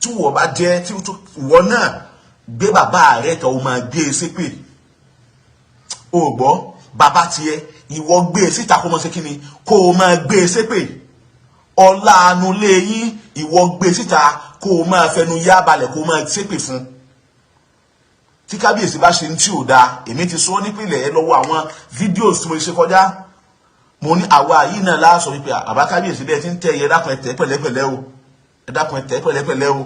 tí wọ́n bá jẹ́ tí wọ́n náà gbé bàbá rẹ̀ kan, ó máa gbé e ṣépè. O gbọ́ bàbá tiẹ̀, ìwọ gbé e síta, kó máa ṣe kíni, kó o máa gbé e ṣépè. Ọlá anulé yín, ìwọ gbé e síta, kó o máa fẹnu yá balẹ̀, kó o máa ṣépè fún. Tí kábíyèsí bá ṣe ní tí ò dáa, èmi ti sọ nípìnlẹ̀, ẹ lọ́wọ́ àwọn videos tí mo ṣe kọjá, mo ní àwa yìí náà láàsọ wípé àbá kábíyèsí, bẹ́ẹ̀ ti ń tẹ ẹyẹ, dákun, ẹ tẹ̀ pẹ̀lẹ́pẹ̀lẹ́ o, ẹ dákun, ẹ tẹ̀ pẹ̀lẹ́pẹ̀lẹ́ o,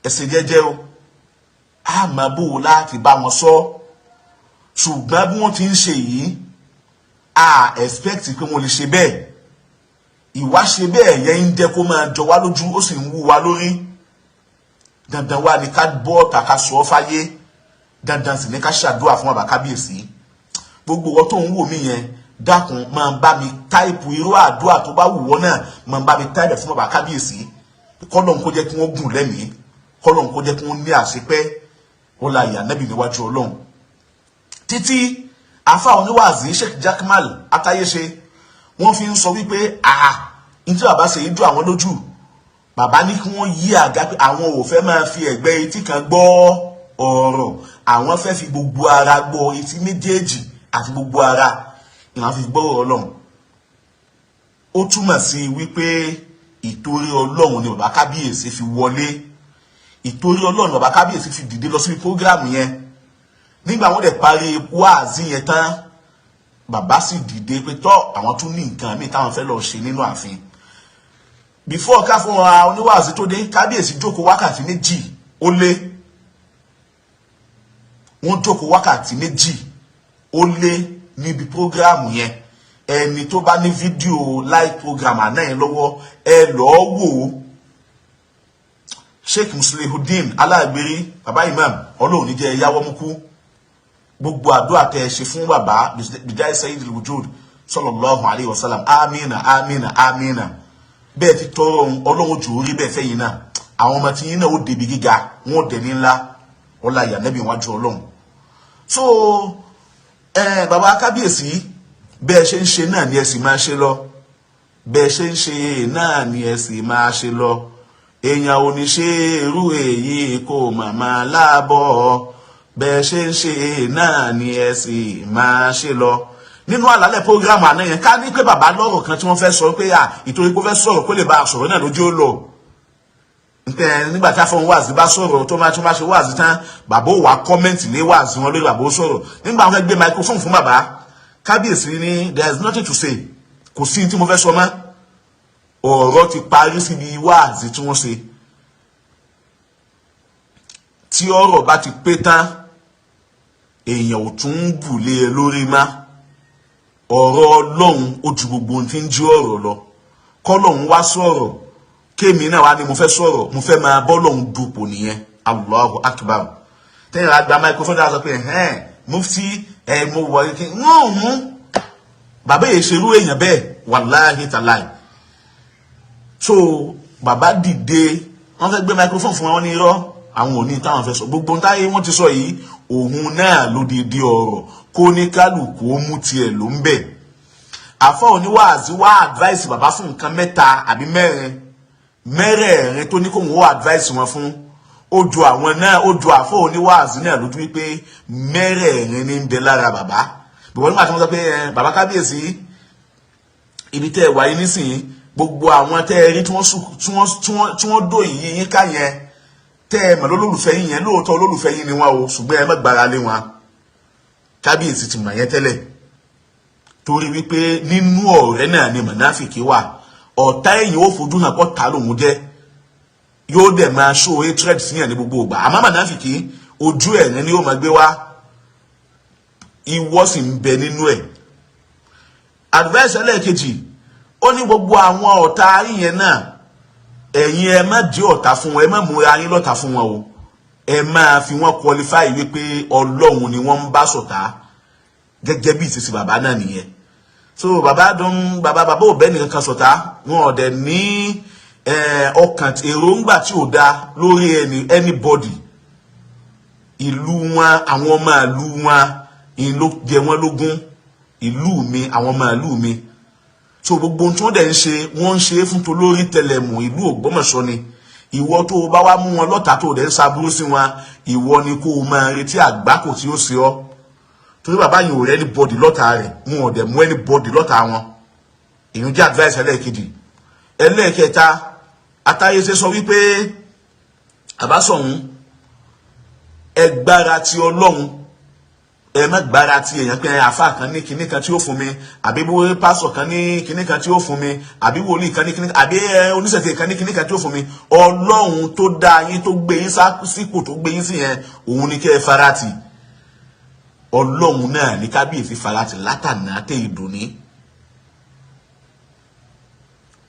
ẹ ṣe jẹ́jẹ́ o. A máa bò ó láti bá wọn sọ, ṣùgbọ́n bí wọ́n ti ń ṣe yìí, a expect pé wọ́n lè ṣe bẹ́ẹ̀. Ìwà ṣe bẹ́ẹ̀ yẹn ń jẹ́ kó máa jọ wá lójú, ó sì ń wú wa lórí. Dandan wa ni ká bọ́ ọ̀tà, ká sọ ọ́ fáyé. Dandan sì ni ká ṣàdúrà fún bàbá kábíyèsí. Gbogbo wọn tó ń wò mí yẹn, dákun, máa bá mi type irú àdúrà tó bá wù wọ́n náà, máa bá mi type fún bàbá kábíyèsí. Kọ́lọ́n kó jẹ́ kí wọ́n gùn lẹ́mìí, kọ́lọ́n kó jẹ́ kí wọ́n ní àṣepẹ́. Wọ́n la ìyá nẹ́bì níwájú Ọlọ́run. Títí àfa oníwàásí Sheikh Jakmal Atayese, wọ́n fi ń sọ wípé àà ní tí bàbá ṣe yìí dùn àwọn lójú. Bàbá ní kí wọ́n yí àga pé àwọn ò fẹ́ máa fi ẹ̀gbẹ́ etí kan gbọ́ ọ̀rọ̀, àwọn fẹ́ fi gbogbo ara gbọ́, etí méjèèjì àti gbogbo ara ìwọ̀n fi gbọ́ ọ̀rọ̀ Ọlọ́run. Ó túmọ̀ sí wípé ìtorí Ọlọ́run ni bàbá kábíyèsí fi wọlé, ìtorí Ọlọ́run bàbá kábíyèsí fi dìde lọ síbi program yẹn. Nígbà wọ́n dẹ̀ parí wáàzí yẹn tán, bàbá sì dìde pé tọ́, àwọn tún ní nǹkan míì táwọn fẹ́ lọ ṣe nínú ààfin. Before ká fún wa oníwàásí tó dé, kábíyèsí jókòó wákàtí 2 ó lé. Wọ́n jókòó wákàtí 2 ó lé níbi program yẹn. Ẹni tó bá ní fídíò live program àná yẹn lọ́wọ́, ẹ lọ́ọ́ wò ó. Sheikh Muslihudeen Alágbèrè, baba imam, Ọlọ́run ní jẹ́ yáwọ́ mú kú. Gbogbo àdúrà tẹ́ ẹ ṣe fún bàbá, bidai sayyidil wujud sallallahu alayhi wa sallam, amina, amina, amina. Bẹ́ẹ̀ ti tọrọ ohun, Ọlọ́run jù ú rí bẹ́ẹ̀ fẹ́yìn náà. Àwọn ọmọ tí yín náà ó débi gíga, wọn ò dẹ̀ ní ńlá ọlá ìyá nẹ́bí wájú Ọlọ́run. So bàbá kábíyèsí, bẹ́ẹ̀ ṣe ń ṣe náà ni ẹ sì máa ṣe lọ. Bẹ́ẹ̀ ṣe ń ṣe náà ni ẹ sì máa ṣe lọ. Èèyàn ò ní ṣe irú èyí kó màmá láàbọ̀. Bẹ́ẹ̀ ṣe ń ṣe náà ni ẹ sì máa ṣe lọ. Nínú àlàálẹ̀ program àná yẹn, ká ní pé bàbá lọ́rọ̀ kan tí wọ́n fẹ́ sọ pé à ìtorí pé ó fẹ́ sọ̀rọ̀ kó lè bá a sọ̀rọ̀ náà lójú ó lọ. Nígbà tí afọ́n wáàzí bá sọ̀rọ̀, tó máa ṣe wáàzí tán, bàbá ò wá comment lé wáàzí wọn lórí, bàbá ó sọ̀rọ̀. Nígbà wọn fẹ́ gbé microphone fún bàbá, kábíyèsí ní, "There is nothing to say, kò sí tí mo fẹ́ sọ mọ́, ọ̀rọ̀ ti parí síbi wáàzí tí wọ́n ṣe." Tí ọ̀rọ̀ bá ti pé tán, èèyàn ò tún ń bù lé e lórí má. Ọ̀rọ̀ Ọlọ́run ó ju gbogbo ohun tí ń jí ọ̀rọ̀ lọ. Kọ́lọ́hún wá sọ̀rọ̀, kémi náà wá ní mo fẹ́ sọ̀rọ̀, mo fẹ́ máa bọ́lọ́hún dupò nìyẹn. Allahu Akbar. Tẹ́yìn àgbà microphone dára sọ pé ẹ̀hẹ́n, mufti ẹ̀, mo wọ̀ ẹ́ kí ń mú bàbá yìí ṣerú èèyàn bẹ́ẹ̀, wàláhì tàláì. So bàbá dìde, wọ́n fẹ́ gbé microphone fún wọn, ní irọ́, àwọn ò ní táwọn fẹ́ sọ. Gbogbo táyé wọ́n ti sọ yìí, òun náà ló di di ọ̀rọ̀, kó ní kálukú ó mú tiẹ̀ ló ń bẹ̀. Àfọ oníwàásí wá advice bàbá fún nǹkan mẹ́ta àbí mẹ́rin, mẹ́rẹ̀ẹ̀rin tó ní kóun ó advice wọn fún, ó ju àwọn náà, ó ju àfọ oníwàásí náà lójú wípé mẹ́rẹ̀ẹ̀rin ní ń bẹ lára bàbá. Bìwọ́n nígbà tí wọ́n sọ pé bàbá kábíyèsí, ibi tẹ́ ẹ wáyé nísìnyí, gbogbo àwọn tẹ́ ẹ rí tí wọ́n dò yìí yín ká yẹn, tẹ́ ẹ mọ̀ lólùfẹ́ yín yẹn, lóòótọ́ olólùfẹ́ yín ni wọ́n o, ṣùgbọ́n ẹ má gbára lé wọn. Kábíyèsí ti mọ̀ yẹn tẹ́lẹ̀, torí wípé nínú ọ̀rẹ́ náà ni mọ̀náfìkì wà. Ọ̀tá èyàn ó fojú hàn kọ́ ta lòun jẹ́, yóò dẹ̀ máa show hatred síyàn ní gbogbo ìgbà. Àmọ́ mọ̀náfìkì, ojú ẹ̀rín ni ó máa gbé wá, ìwọ sì ń bẹ nínú ẹ̀. Advice ẹlẹ́ẹ̀kejì, ó ní gbogbo àwọn ọ̀tá yín náà, ẹ̀yin ẹ má jẹ́ ọ̀tá fún wọn, ẹ má múra yín lọ́tá fún wọn o. Ẹ máa fi wọ́n qualify wípé Ọlọ́run ni wọ́n ń bá ṣọ̀tá, gẹ́gẹ́ bí ìṣesí bàbá náà nìyẹn. So bàbá dùn, bàbá ò bẹ́ẹ̀ nìkan kan ṣọ̀tá wọn, ò dẹ̀ ní ọkàn èròǹgbà tí ò da lórí anybody. Ìlú wọn, àwọn ọmọ ìlú wọn ló jẹ wọn lógún. Ìlú mi, àwọn ọmọ ìlú mi. So gbogbo ohun tí wọ́n dẹ̀ ń ṣe, wọ́n ń ṣe é fún tolórí tẹlẹ̀mù ìlú Ògbómọ̀ṣọ́ ni. Ìwọ tó o bá wá mú wọn lọ́tà, tó o dẹ̀ ń ṣaburú sí wọn, ìwọ ni kó o máa retí àgbákò tí ó ṣe ọ́, torí bàbá yìí ò rẹ́ anybody lọ́tà rẹ̀, wọn ò dẹ̀ mú anybody lọ́tà wọn. Èyí jẹ́ advice ẹlẹ́ẹ̀kejì. Ẹlẹ́ẹ̀kẹta, Atáyéṣe sọ wípé àbásọ̀hún, ẹ gbára ti Ọlọ́run, ẹ má gbára ti èèyàn, pé àfa kan ní kinní kan tí ó fún mi, àbí bó pásọ̀ kan ní kinní kan tí ó fún mi, àbí wòlíì kan ní kinní, àbí oníṣẹ̀ṣe kan ní kinní kan tí ó fún mi. Ọlọ́run tó dá yín, tó gbé yín sípò tó gbé yín sí yẹn, òun ni kẹ́ ẹ farati. Ọlọ́run náà ní kábíyèsí farati látànà tẹ ìdùnní.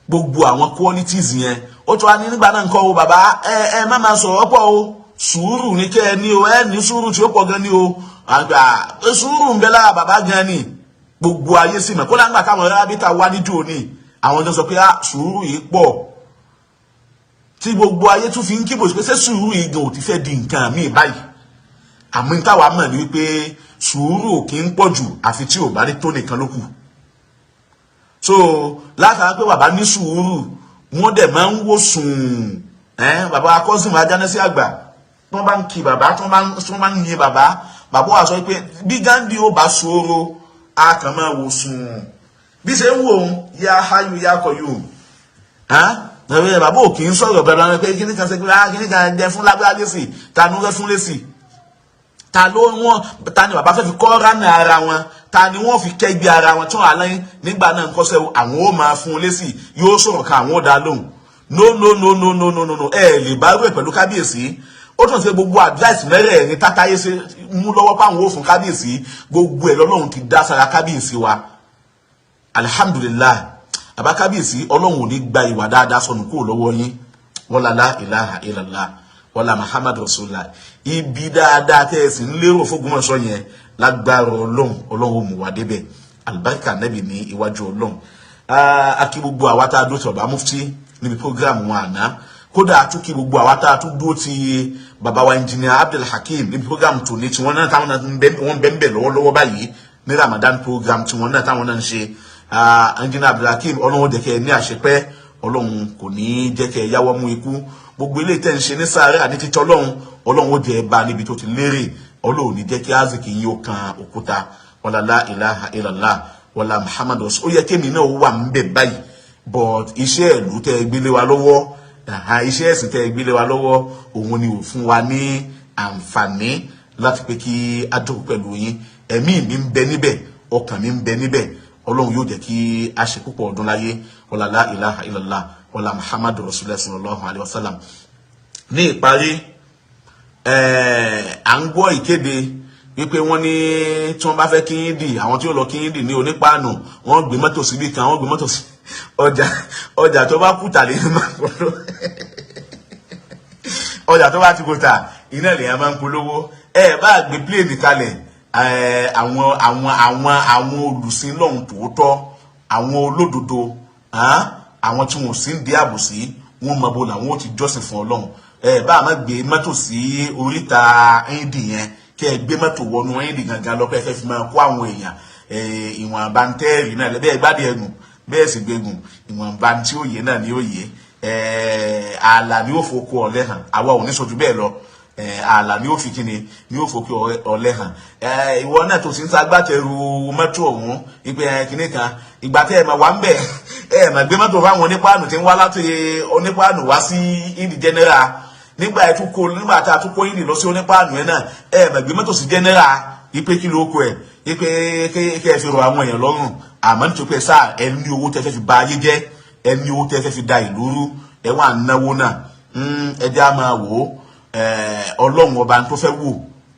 Gbogbo àwọn qualities yẹn, ó tún wá ní nígbà náà nǹkan o. Bàbá, ẹ má máa sọ̀rọ̀ pọ̀ o, sùúrù ní kẹ́ ẹ ní o, ẹ ní sùúrù tí ó pọ̀ gan ní o. Àgbà sùúrù ń bẹ lára bàbá gan ni, gbogbo ayé sì mọ̀. Kódà ńgbà táwọn arábítà wá níjó ní, àwọn tó sọ pé sùúrù yìí pọ̀, tí gbogbo ayé tún fi ń kíbò sí pé ṣé sùúrù yìí gan ò ti fẹ́ di nǹkan míì báyìí? Àmọ́ táwa mọ̀ ní wípé sùúrù ò kí ń pọ̀ jù, àfi tí ò bá ní tó nìkan ló kù. So látara pé bàbá ní sùúrù, wọ́n dẹ̀ máa ń wò sùn. Bàbá akọ́sìn ajánẹ́sí àgbà, tí wọ́n bá ń kí bàbá, tí wọ́n bá ń yin bàbá, bàbá wa sọ pé bí Gandhi ó bá sọ̀rọ̀, a kàn máa wò sùn bí ṣe ń wò ó. Yá háyù yá kọ yù, bàbá ò kì í sọ̀rọ̀ bẹ̀rẹ̀ wọn pé kíní kan ṣe, pé kíní kan jẹ fún lágbára lẹ́sì, ta ni wọ́n fẹ́ fún lẹ́sì, ta ló wọ́n, ta ni bàbá fẹ́ fi kọ́ ránà ara wọn, ta ni wọ́n fi kẹ́gbẹ́ ara wọn tí wọ́n alẹ́ nígbà náà ń kọ́sẹ́, àwọn ó máa fún un lẹ́sì, yóò sọ̀rọ̀ kan, àwọn ó dá lóhùn. No, no, no, no, no, no, no, no, ẹ lè bá rú ẹ̀ pẹ̀lú kábíyèsí. Ó tún ṣe gbogbo advice mẹ́rẹ̀ẹ̀rin tátáyé ṣe mú lọ́wọ́ páwọn ó fún kábíyèsí, gbogbo ẹ̀ lọ́lọ́run ti dá sára kábíyèsí wa. Alihamudulilayi, àbá kábíyèsí, Ọlọ́run ò ní gba ìwà dáadáa sọnù kúrò lọ́wọ́ yín. Wala la ilaha illallah, wala Muhammad rasulullah. Ibi dáadáa tẹ́ ẹ sì ń lérò f'Ógbómọ̀ṣọ́ yẹn, lágbára Ọlọ́run, Ọlọ́run ó mú wa débẹ̀. Alibarika nẹ́bì ní iwájú Ọlọ́run. A kí gbogbo àwa tá a dúró ti bàbá mufti níbi program wọn àná. Kódà a tún kí gbogbo àwa tá a tún dúró ti bàbá wa engineer Abdul Hakeem níbi program tòní tí wọ́n náà, táwọn náà wọ́n bẹ́ẹ̀ bẹ́ẹ̀ lọ́wọ́lọ́wọ́ báyìí ní Ramadan program tí wọ́n náà, táwọn náà ń ṣe. Engineer Abdul Hakeem, Ọlọ́run jẹ́ kẹ́ ẹ ní àṣepẹ́, Ọlọ́run kò ní jẹ́ kẹ́ ẹ yáwọ́ mú ikú. Gbogbo ilé tẹ́ ń ṣe ní sáré àní títọ́ Ọlọ́run, Ọlọ́run ó jẹ́ ẹ bá níbi tó ti lérè. Ọlọ́run ní jẹ́ kí azikì yín ó kan òkúta. Wala la ilaha illallah, wala Muhammadu. Ó yẹ kémi náà wà ń bẹ̀ báyìí, but iṣẹ́ ìlú tẹ́ gbélé wa lọ́wọ́. Iṣẹ́ ẹ̀sìn tẹ́ ẹ gbélé wa lọ́wọ́ òun ni ò fún wa ní àǹfààní láti pé kí a jókòó pẹ̀lú yín. Ẹ̀mí mi ń bẹ níbẹ̀, ọkàn mi ń bẹ níbẹ̀. Ọlọ́run yóò jẹ́ kí a ṣe púpọ̀ ọdún láyé. Wala la ilaha illallah wala Muhammadu rasulillah sallallahu alayhi wa sallam. Ní ìparí, à ń gbọ́ ìkéde wípé wọ́n ní tí wọ́n bá fẹ́ kí yín dì, àwọn tí ó lọ kí yín dì ní onípaànù, wọ́n gbé mọ́tò síbí kan, wọ́n gbé mọ́tò sí ọjà. Ọjà tó bá kùtà lè máa polówó, ọjà tó bá ti kùtà iná lèèyàn máa ń polówó. Ẹ bá gbé pílẹ̀nì kalẹ̀, àwọn olùsìn lọ́hùn tòótọ́, àwọn olódodo, àwọn tí wọn ò sí ń di àbòsí, wọn mọ bo làwọn ò ti jọ́sìn fún Ọlọ́run. Ẹ bá a má gbé mọ́tò sí oríta ẹ́ndì yẹn, kí ẹ gbé mọ́tò wọnú ẹ́ndì gangan lọ pé ẹ fẹ́ fi máa kó àwọn èèyàn, ìwọ̀n àbántẹ́ẹ̀rì náà bẹ́ẹ̀ gbádìí ẹ̀gùn bẹ́ẹ̀ sì gbẹ̀gùn, ìwọ̀nba tí ó yé náà ni ó yé. Ààlà ni ó fokó ọ̀lẹ́ hàn. Àwa ò ní sọ ju bẹ́ẹ̀ lọ. Ààlà ni ó fi kíni ni ó fokó ọ̀lẹ́ hàn. Ìwọ náà tó sì ń sagbátẹrù mọ́tò ọ̀hún ìpè kíní kan, ìgbà tẹ́ ẹ máa wà ń bẹ̀, ẹ máa gbé mọ́tò fáwọn onípaànù tí ń wá láti onípaànù wá sí ìdí general. Nígbà ẹ tún kó, nígbà tá a tún kó ìdí lọ sí onípaànù yẹn náà, ẹ máa gbé mọ́tò sí general ipe kí ló kọ ẹ ipe kí ẹ fi rọ àwọn èèyàn lọ́rùn. Àmọ́ nítorí pé sáà ẹ ní owó tẹ́ fẹ́ fi ba ayé jẹ́, ẹ ní owó tẹ́ fẹ́ fi da ìlú rú, ẹ wà náwó náà. Ẹ jẹ́ á máa wò ó. Ọlọ́run ọba tó fẹ́ wò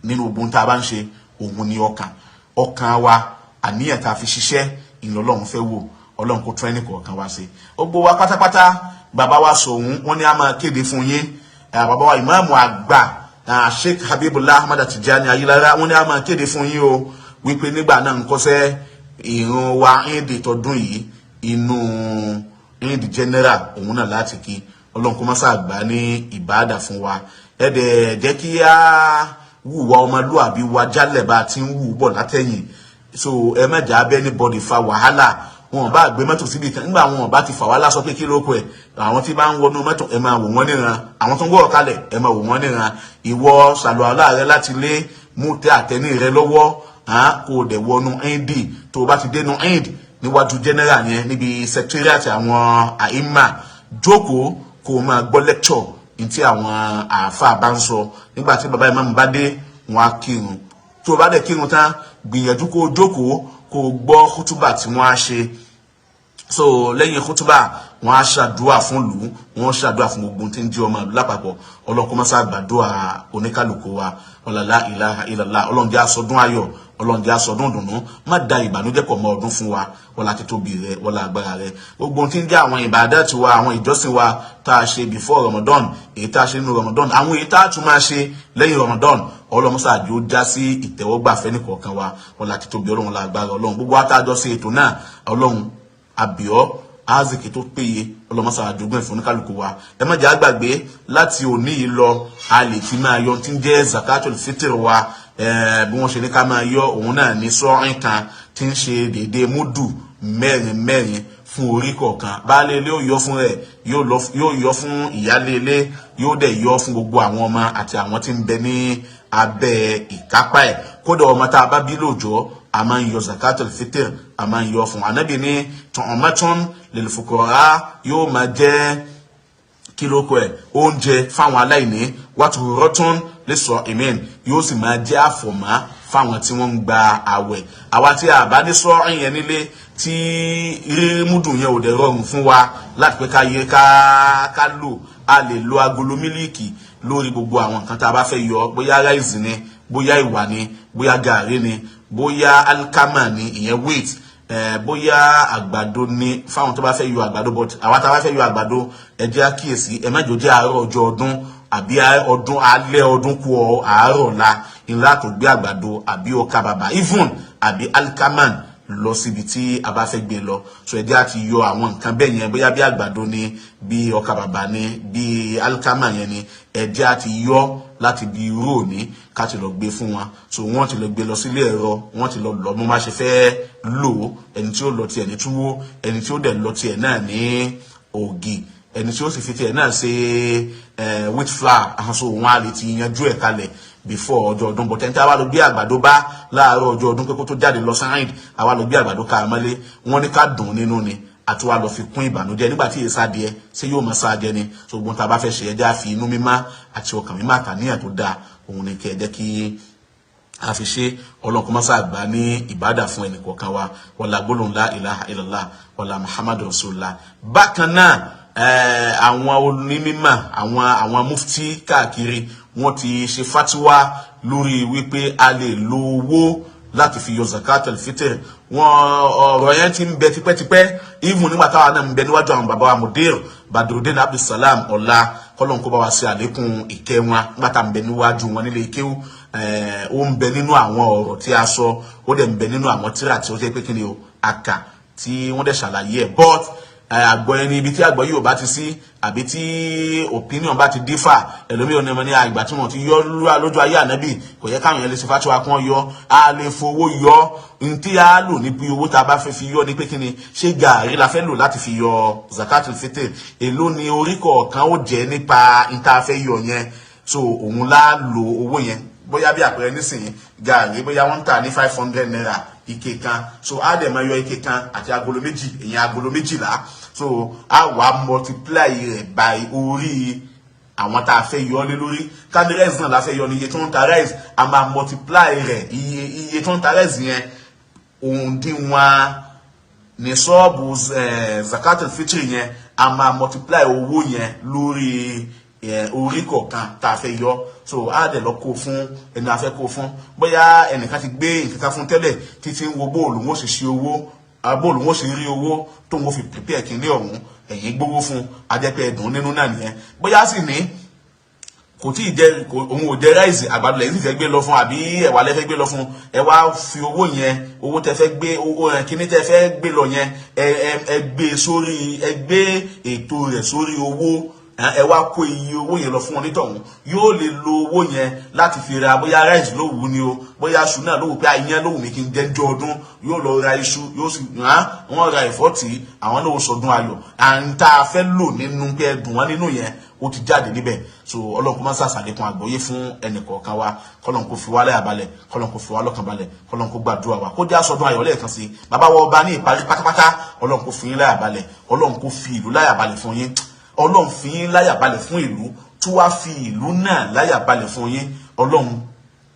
nínú ogun tá a bá ń ṣe òun ni ọkàn, ọkàn wa, àníyàn tá a fi ṣiṣẹ́ ìlọlọ́run fẹ́ wò. Ọlọ́run kó tún ẹnì kọ̀ọ̀kan wá sí gbogbo wa pátápátá. Bàbá wa sọ̀hún, wọ́n ní a máa kéde fún yín. Bàbá wa ìmáàmù àgbà, Sheikh Habibullah Ahmad Tijani Ayilara, wọ́n ní a máa kéde fún yín o wípé nígbà náà ń kọ́sẹ́ ìrun wa éèdè tọdún yìí, inú éèdè general òun náà láti kí. Ọlọ́run kó má ṣàgbá ní ìbáàdà fún wa. Ẹ dẹ̀ jẹ́ kí á wùwà ọmọlúàbí wa jálẹ̀ bá a ti ń wù bọ̀ látẹ̀yìn. So ẹ má jà abẹ́ anybody fa wàhálà. Wọn bá gbé mọ́tò síbi kan, nígbà wọn bá ti fà wàhálà sọ pé kí ló kọ ẹ̀, àwọn tí bá ń wọnú mọ́tò, ẹ máa wò wọ́n níran. Àwọn tó ń gbọ́ kalẹ̀, ẹ máa wò wọ́n níran. Ìwọ ṣàlùwàlá rẹ láti lé, mú tẹ àtẹní rẹ lọ́wọ́, kó o dẹ̀ wọnú nd. Tó o bá ti dénú nd níwájú general yẹn, níbi secretariat àwọn àìmà, jókòó kó o máa gbọ́ lecture ní tí àwọn àáfàá bá ń sọ. Nígbà tí bàbá ìmáàmù bá dé, wọn á kírun. Tó o bá dẹ̀ kírun tán, gbìyànjú kó o jókòó kó o gbọ́ kútúbà tí wọ́n á ṣe. So lẹ́yìn kútúbà, wọ́n á ṣàdúà fún ìlú, wọ́n ṣàdúà fún gbogbo tí ń jẹ́ ọmọ ìlú lápapọ̀. Ọlọ́kọ́ mọ́sá gbàdúà oníkálukú wa. Ọ̀làlá ilaha illallah. Ọlọ́run jẹ́ àsọdún ayọ̀, Ọlọ́run jẹ́ àsọdún dùnú, má da ìbànújẹ́ pọ̀ mọ́ ọdún fún wa. Wọlá títóbi rẹ, wọlá agbára rẹ. Gbogbo tí ń jẹ́ àwọn ìbàdàtì wa, àwọn ìjọsìn wa tá a ṣe before Ramadan, èyí tá a ṣe nínú Ramadan, àwọn èyí tá a tún máa ṣe lẹ́yìn Ramadan, ọlọ́mọsá àjò já sí ìtẹ́wọ́gbà fẹ́nìkọ̀ọ̀kan wa. Wọlá títóbi Ọlọ́run, wọlá agbára Ọlọ́run. Gbogbo àtàjọ sí ètò náà, Ọlọ́run àbíọ́ aziki tó péye, ọlọmọsá àjogún ẹ̀fọn oníkálukú wa. Ẹ má jẹ́ àgbàgbé, láti òní yìí lọ, a lè ti máa yọ tí ń jẹ́ zakatul fitr wa. Bí wọ́n ṣe ní ká máa yọ òun náà ní sọ́ọ̀rìn kan tí ń ṣe déédéé múdù mẹ́rin mẹ́rin fún orí kọ̀ọ̀kan. Baálé ilé ó yọ fún rẹ̀, yóò yọ fún ìyálé ilé, yóò dẹ̀ yọ fún gbogbo àwọn ọmọ àti àwọn tí ń bẹ ní abẹ́ ìkápá ẹ̀. Kódà ọmọ tá a bá bí lóòjọ́, a máa ń yọ zakatul fitr, a máa ń yọ fún. Anabi ní tu'matun lil fuqara, yóò máa jẹ́ kílókò ẹ̀ oúnjẹ fáwọn aláìní, watuhurotun lis-sa'imin, yóò sì máa jẹ́ àfọ̀mọ́ fáwọn tí wọ́n ń gba àwẹ̀. Àwa tí a bá ní sọ́ọ̀rìn yẹn nílé, tí rírí múdù yẹn ò dẹ̀ rọrùn fún wa láti pé ká yẹ ká lò, a lè lo agolo mílíìkì lórí gbogbo àwọn nǹkan tá a bá fẹ́ yọ, bóyá ráìsì ni, bóyá ìwà ni, bóyá gàrí ni, bóyá alikama ni, ìyẹn wheat, bóyá àgbàdo ni fáwọn tó bá fẹ́ yọ àgbàdo. But àwa tá a bá fẹ́ yọ àgbàdo, ẹ jẹ́ àkíyèsí, ẹ má jò jẹ́ àárọ̀ ọjọ́ ọdún àbí ọdún alẹ́ ọdún kú ọ àárọ̀ la ńlá tó gbé àgbàdo àbí ọkà bàbà even àbí alikaman lọ síbi tí a bá fẹ́ gbé lọ. So ẹ jẹ́ àti yọ àwọn nǹkan bẹ́ẹ̀ yẹn, bóyá bí àgbàdo ni, bí ọkà bàbà ni, bí alikama yẹn ni, ẹ jẹ́ àti yọ láti bí irú òní ká ti lọ gbé fún wọn. So wọ́n ti lọ gbé lọ sílé ẹ̀rọ, wọ́n ti lọ lọ mo má ṣe fẹ́ lò ó. Ẹni tí ó lọ tiẹ̀ ní túwó, ẹni tí ó dẹ̀ lọ tiẹ̀ náà ní ògì, ẹni tí ó sì fi tiẹ̀ náà ṣe wheat flour. So wọn á lè ti yanjú ẹ̀ kalẹ̀ before ọjọ́ ọdún. But ẹni tí a wá lọ gbé àgbàdo bá láàárọ̀ ọjọ́ ọdún pé kó tó jáde lọ sáyìn, a wá lọ gbé àgbàdo ká mọ́lé, wọ́n ní ká dùn nínú ni. Àti wàá lọ fi kún ìbànújẹ́ nígbà tí èsà díẹ̀ ṣé yóò máa sáà jẹ ni. So gbọ́n tá a bá fẹ́ ṣe, ẹjẹ́ àfi inú mímá àti ọkàn mímá àtàníyàn tó dáa, òun ni kí ẹ jẹ́ kí a fi ṣe. Ọlọ́run kó má ṣáà gbà ní ìbádà fún ẹnì kọ̀ọ̀kan wa. Wọlá gbólóhùn la ilaha illallah, wọlá Muhammadu rasulullah. Bákan náà, àwọn onímọ̀, àwọn mufti káàkiri, wọ́n ti ṣe fatiwa lórí wípé a lè lo owó láti fi yọ zakat al-fitr. Wọn ọ̀rọ̀ yẹn ti ń bẹ tipẹ́tipẹ́, even nígbà táwa náà ń bẹ níwájú àwọn bàbá wa Mudir Badrudeen Abdulsalam ọ̀la, kọ́lọ́n kó bá wa ṣe àlékún ìkẹ́ wọn. Nígbà tá à ń bẹ níwájú wọn nílé kéwú, ó ń bẹ nínú àwọn ọ̀rọ̀ tí a sọ, ó dẹ̀ ń bẹ nínú àwọn tíra tí ó jẹ́ pé kí ni o àkà tí wọ́n dẹ̀ ṣàlàyé ẹ̀. But àgbọ̀ ẹni ibi tí àgbọ̀ yóò bá ti sí àbí tí opinion bá ti differ, ẹlòmíràn ní ọmọ ní àgbà tí wọ́n ti yọ lójú ayé ànábì, kò yẹ káwọn yẹn lè ṣe fatiwa kí wọ́n yọ. A lè fowó yọ. Ntí a lò níbi owó tá a bá fẹ́ fi yọ ní pé kí ni, ṣé gàárì la fẹ́ lò láti fi yọ zakatul fitr? Èló ni orí kọ̀ọ̀kan ó jẹ́ nípa níta fẹ́ yọ yẹn? So òun la lo owó yẹn. Bóyá bí àpẹẹrẹ nísìnyí, gàárì bóyá wọ́n ń tà ní 500 naira ike kan, so á dẹ̀ máa yọ ike kan àti agolo méjì, ìyẹn agolo 12. So á wà multiply rẹ̀ by orí àwọn tá a fẹ́ yọ lé lórí. Ká ní rice náà la fẹ́ yọ ní iye tó ń ta rice, a máa multiply rẹ̀, iye tó ń ta rice yẹn, òǹdíwọ̀n ní sọ́ọ̀bù zakatul fitri yẹn, a máa multiply owó yẹn lórí orí kọ̀ọ̀kan tá a fẹ́ yọ. So á dẹ̀ lọ kó fún ẹni a fẹ́ kó fún. Bóyá ẹnìkan ti gbé nǹkan kan fún tẹ́lẹ̀ títí ń wo bóòlù wọn ó sì ṣe owó, bóòlù wọn ó sì rí owó tó wọn fi prepare kínní ọ̀hún, ẹ̀yìn gbówó fún, ajẹ́pẹ́ ẹ̀dùn nínú náà nìyẹn. Bóyá sì ní kò tí ì jẹ, òun ò jẹ rice, àgbàdo lẹ́yìn sì fẹ́ gbé lọ fún, àbí ẹ̀wà lẹ́ fẹ́ gbé lọ fún, ẹ wá fi owó yẹn, owó tẹ fẹ́ gbé, owó yẹn, kíní tẹ fẹ́ gbé lọ yẹn, ẹ gbé sórí, ẹ gbé ètò rẹ̀ sórí owó, ẹ wá kó iye owó yẹn lọ fún onítọ̀hún. Yóò lè lo owó yẹn láti fi ra bóyá rice ló wù ní o, bóyá iṣu náà ló wù, pé àìyẹn ló wù mí kí n jẹ́ jọ ọdún, yóò lọ ra iṣu, yóò sì wọ́n ra ẹ̀fọ́ tí àwọn náà ó sọdún ayọ̀. À ń tá a fẹ́ lò nínú pé ẹdùn wọn nínú yẹn, ó ti jáde níbẹ̀. So Ọlọ́run kó má ṣàṣàlékún àgbọ́yé fún ẹnì kọ̀ọ̀kan wa, kọ́lọ́n kó fi wá láyà balẹ̀, kọ́lọ́n kó fi wá lọ́kàn balẹ̀, kọ́lọ́n kó gbàdúrà wa, kó jẹ́ àsọdún ayọ̀ lẹ́ẹ̀kan sí. Bàbá wa ọba, ní ìparí pátápátá, Ọlọ́run kó fi yín láyà balẹ̀, Ọlọ́run kó fi ìlú láyà balẹ̀ fún yín. Ọlọ́run fi yín láyà balẹ̀ fún ìlú, tí wàá fi ìlú náà láyà balẹ̀ fún yín. Ọlọ́run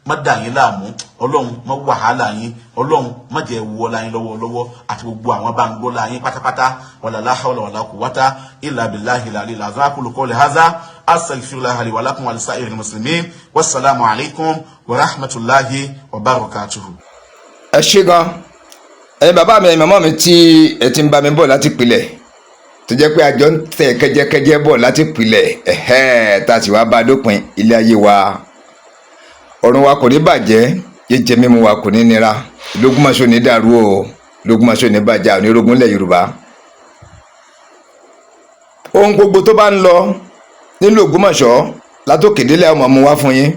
má dà yín láàmú, Ọlọ́run má wàhálà yín, Ọlọ́run má jẹ́ wọlá yín lọ́wọ́lọ́wọ́ àti gbogbo àwọn bá ń gbọ́lá yín pátápátá. Wala la hawla wala quwwata illa billahi al-aliyyil azim. Aqulu qawli hadha, astaghfirullaha li wa lakum wa lisa'iril muslimin. Wassalamu alaikum wa rahmatullahi wa barakatuhu. Ẹ ṣé gan, ẹ̀yin bàbá mi, ẹ̀yin màmá mi tí ẹ ti ń bá mi bọ̀ láti pilẹ̀, tó jẹ́ pé àjọ ń tẹ̀ kẹ́jẹ́kẹ́jẹ́ bọ̀ láti pilẹ̀, ẹ̀hẹ́, tá a sì wá bá a dópin. Ilé ayé wa, ọ̀run wa kò ní bàjẹ́, jíjẹ mímu wa kò ní nira. Lógúnmọ̀ṣọ́ ní dàrú o, Lógúnmọ̀ṣọ́ ní bàjẹ́, àwọn onírógún lẹ̀ Yorùbá. Ohun gbogbo tó bá ń lọ nílùú Ògbómọ̀ṣọ́ látòkè délẹ̀, àwọn máa mú wá fún yín.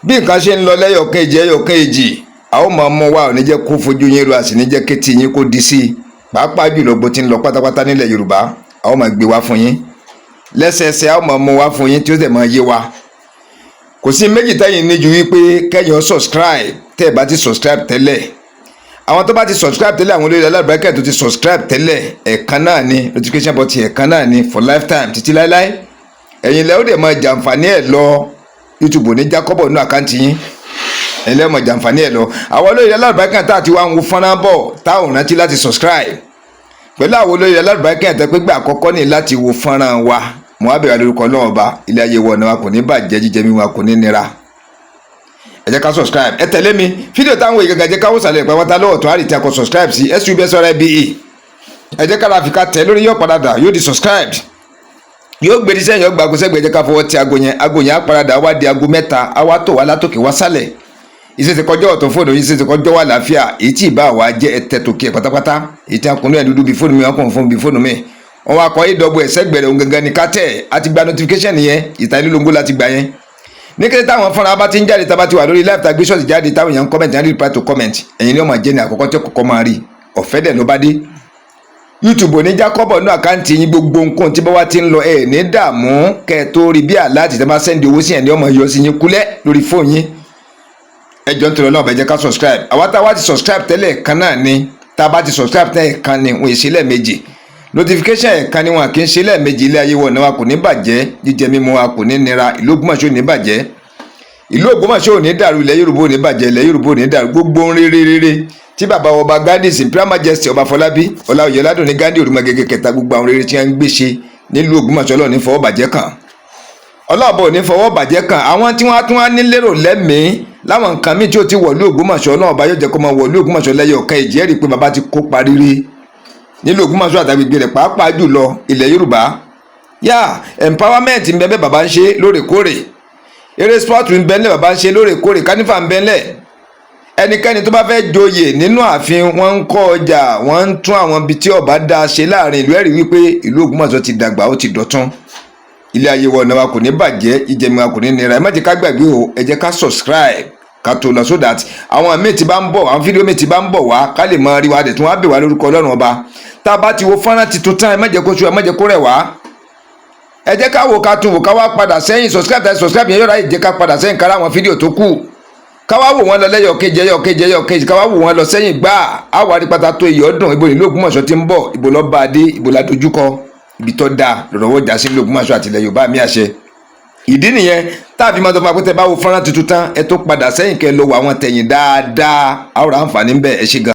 Bí nǹkan ṣe ń lọ lẹ́yọ̀kan èjì, ẹyọ̀kan èjì, àwọn máa mú wá. Ò ní jẹ́ kó fojú yín ro, àsì ní jẹ́ kétí yín kó di sí i. Pàápàá jùlọ bó ti ń lọ pátápátá nílẹ̀ Yorùbá, àwọn máa gbé wá fún yín lẹ́sẹẹsẹ, àwọn máa mú wá fún yín tí ó sì máa yé wa. Kò sí méjì tẹ́yìn ní ju wípé kẹ́yìn ó subscribe tẹ́ ẹ bá ti subscribe tẹ́lẹ̀. Àwọn tó bá ti subscribe tẹ́lẹ̀, àwọn olórí alábàákẹ́ tó ti subscribe tẹ́lẹ̀, ẹ̀ẹ̀kan náà ni notification button, ẹ̀ẹ̀kan náà ni for lifetime, títí láéláé. Ẹ̀yin lẹ́ ó dẹ̀ máa jàǹfààní ẹ̀ lọ. YouTube ní jákọ́bọ̀ nínú account yín, ẹ̀yin lẹ́ máa jàǹfààní ẹ̀ lọ. Àwọn olórí alábàákẹ́ tá a ti wá ń wo fọ́nrán bọ̀ tá ò rántí láti subscribe, pẹ̀lú àwọn olórí alábàákẹ́ àti pé gbà àkọ́kọ́ ní láti wo fọ́nrán wa, mo wá bẹ̀rẹ̀ lórúkọ náà ọba. Ilé ayé wọ̀ náà kò ní bàjẹ́, jíjẹ mímu wa kò ní nira. Ẹ jẹ́ ká subscribe. Ẹ tẹ̀lé mi, fídíò táwọn èèyàn gàgà jẹ́ káwọ́ sàlẹ̀ pàápàá lọ́wọ́ tó àrètí akọ subscribe sí subsribe. Ẹ jẹ́ ká la fi ká tẹ̀ lórí, yóò padà yóò di subscribed, yóò gbé dísẹ́yìn, yóò gba aago sẹ́gbẹ̀ẹ́. Jẹ́ ká fọwọ́ ti aago yẹn, aago yẹn á padà wá di aago 3, á wá tó wá látòkè wá sálẹ̀. Ìṣèṣe kọjọ́ ọ̀tún fóònù yìí, ìṣèṣe kọjọ́ wà láàfíà. Èyí tí ìbá wa jẹ́ ẹtẹ tòkè pátápátá, èyí tí a kùnú ẹ̀ dúdú bí fóònù mi, wọn kàn fún bí fóònù mi, wọn wá kọ ìdọ́gbọ̀ ẹ̀ sẹ́gbẹ̀rẹ̀ òun gangan ní ká tẹ̀ á ti gba notification yẹn. Ìta ìlú lóńgó láti gbà yẹn. Ní kété táwọn fúnra bá ti ń jáde, tá bá ti wà lórí live, tá gbé ṣọ́ọ̀tì jáde, táwọn èèyàn ń comment and reply to comment, ẹ̀yin ni wọ́n máa jẹ́ ní àkọ́kọ́ tí kọ́kọ́ máa rí. Ọ̀fẹ́ dẹ̀ ló bá dé. YouTube ní jákọ́bọ̀ ní account yín. Gbogbo nǹkan tí bá wá ti ń lọ, ẹ̀ ní dààmú kẹ́ ẹ tó rí bí alert tẹ́ bá send owó sí ẹ̀ ní ọmọ yọ sí yín kúlẹ̀ lórí fóònù yín. Ẹ jọ̀ọ́, nítorí Ọlọ́run, ẹ jẹ́ ká subscribe. Àwa tá a wá ti subscribe tẹ́lẹ̀ kan náà ni. Tá a bá ti subscribe tán, ẹ̀kan ni wọn ìṣe lẹ́ẹ̀mejì. Notification ẹ̀kan ni wọn kì í ṣe lẹ́ẹ̀mejì. Ilé ayé wọ̀ náà wa kò ní bàjẹ́, jíjẹ mímu wa kò ní nira, ìlú Ògbómọ̀ṣọ́ ò ní bàjẹ́, ìlú Ògbómọ̀ṣọ́ ò ní dàrú, ilẹ̀ Yorùbá ò ní bàjẹ́, ilẹ̀ Yorùbá ò ní dàrú. Gbogbo ohun rere rere tí bàbá ọba Gandhi, Imperial Majesty Ọba Fọlábí Ọláoyè Ọládùnní Gandhi Òrùmọgẹgẹ kẹta, gbogbo àwọn rere tí wọ́n ń gbé ṣe nílùú Ògbómọ̀ṣọ́, Ọlọ́run ní fọwọ́ bàjẹ́ kàn, ọlọ́ọ̀bọ̀ ò ní fọwọ́ bàjẹ́ kàn. Àwọn tí wọ́n á tún wá ní lérò lẹ́mìí láwọn nǹkan míì tí ó ti wọ̀lú Ògbómọ̀ṣọ́ náà, ọba yóò jẹ́ kó máa wọ̀lú Ògbómọ̀ṣọ́ lẹ́yọ̀ ọ̀kan. Ìjẹ́rìí pé bàbá ti kópa rírí nílùú Ògbómọ̀ṣọ́ àtàgbègbè rẹ̀, pàápàá jùlọ ilẹ̀ Yorùbá. Yá, empowerment ń bẹ bẹ́ẹ̀, bàbá ń ṣe lóòrèkóòrè. Eré sport ń bẹ ńlẹ̀, bàbá ń ṣe lóòrèkóòrè. Carnival ń bẹ ńlẹ̀. Ẹnikẹ́ni tó bá fẹ́ joyè nínú ààfin, wọ́n ń kọ́ ọjà, wọ́n ń tún àwọn ibi tí ọba dá ṣe láàrin ìlú. Ẹ̀rí wípé ìlú Ògbómọ̀ṣọ́ ti dàgbà, ó ti dọ̀tún. Ilé ayé wa, ọ̀nà wa kò ní bàjẹ́, ìjẹ̀mí wa kò ní nira. Ẹ má jẹ́ ká gbàgbé o, ẹ jẹ́ ká subscribe ká tó lọ, so that àwọn míì tí bá ń bọ̀, àwọn fídíò míì tí bá ń bọ̀ wá, ká lè máa rí wa dẹ̀ tún wá bè wá lórúkọ Ọlọ́run Ọba. Tá a bá ti wo fọ́nrán tuntun tán, ẹ má jẹ́ kó sú, ẹ má jẹ́ kó rẹ̀ wá. Ẹ jẹ́ ká wò, ká tún wò, ká wá padà sẹ́yìn. Subscribe tàbí subscribe yẹn yọ̀rọ̀ yìí, jẹ́ ká padà sẹ́yìn, ká ráwọn fídíò tó kù, ká wá wò wọ́n lọ lẹ́yọ̀ kejì, ẹyọ kejì, ẹyọ kejì, ká wá wò wọ́n lọ sẹ́yìn gbáà. Á wà rí pátá tó iyọ̀ dùn. Ibo nílùú Ògbómọ̀ṣọ́ ti ń bọ̀? Ibo lọ́ bá a dé? Ibo la dojúkọ? Ibi tó dáa lọ́rọ̀ wọ́n já sí nílùú Ògbómọ̀ṣọ́ àti ilẹ̀ Yorùbá mi àṣẹ. Ìdí nìyẹn tá a fi máa sọ fún wa pé tẹ bá wo fọ́nrán tuntun tán, ẹ tó padà sẹ́yìn, kẹ́ lọ wo àwọn tẹ̀yìn dáadáa. Àwòrán àǹfààní ń bẹ. Ẹ ṣe gan.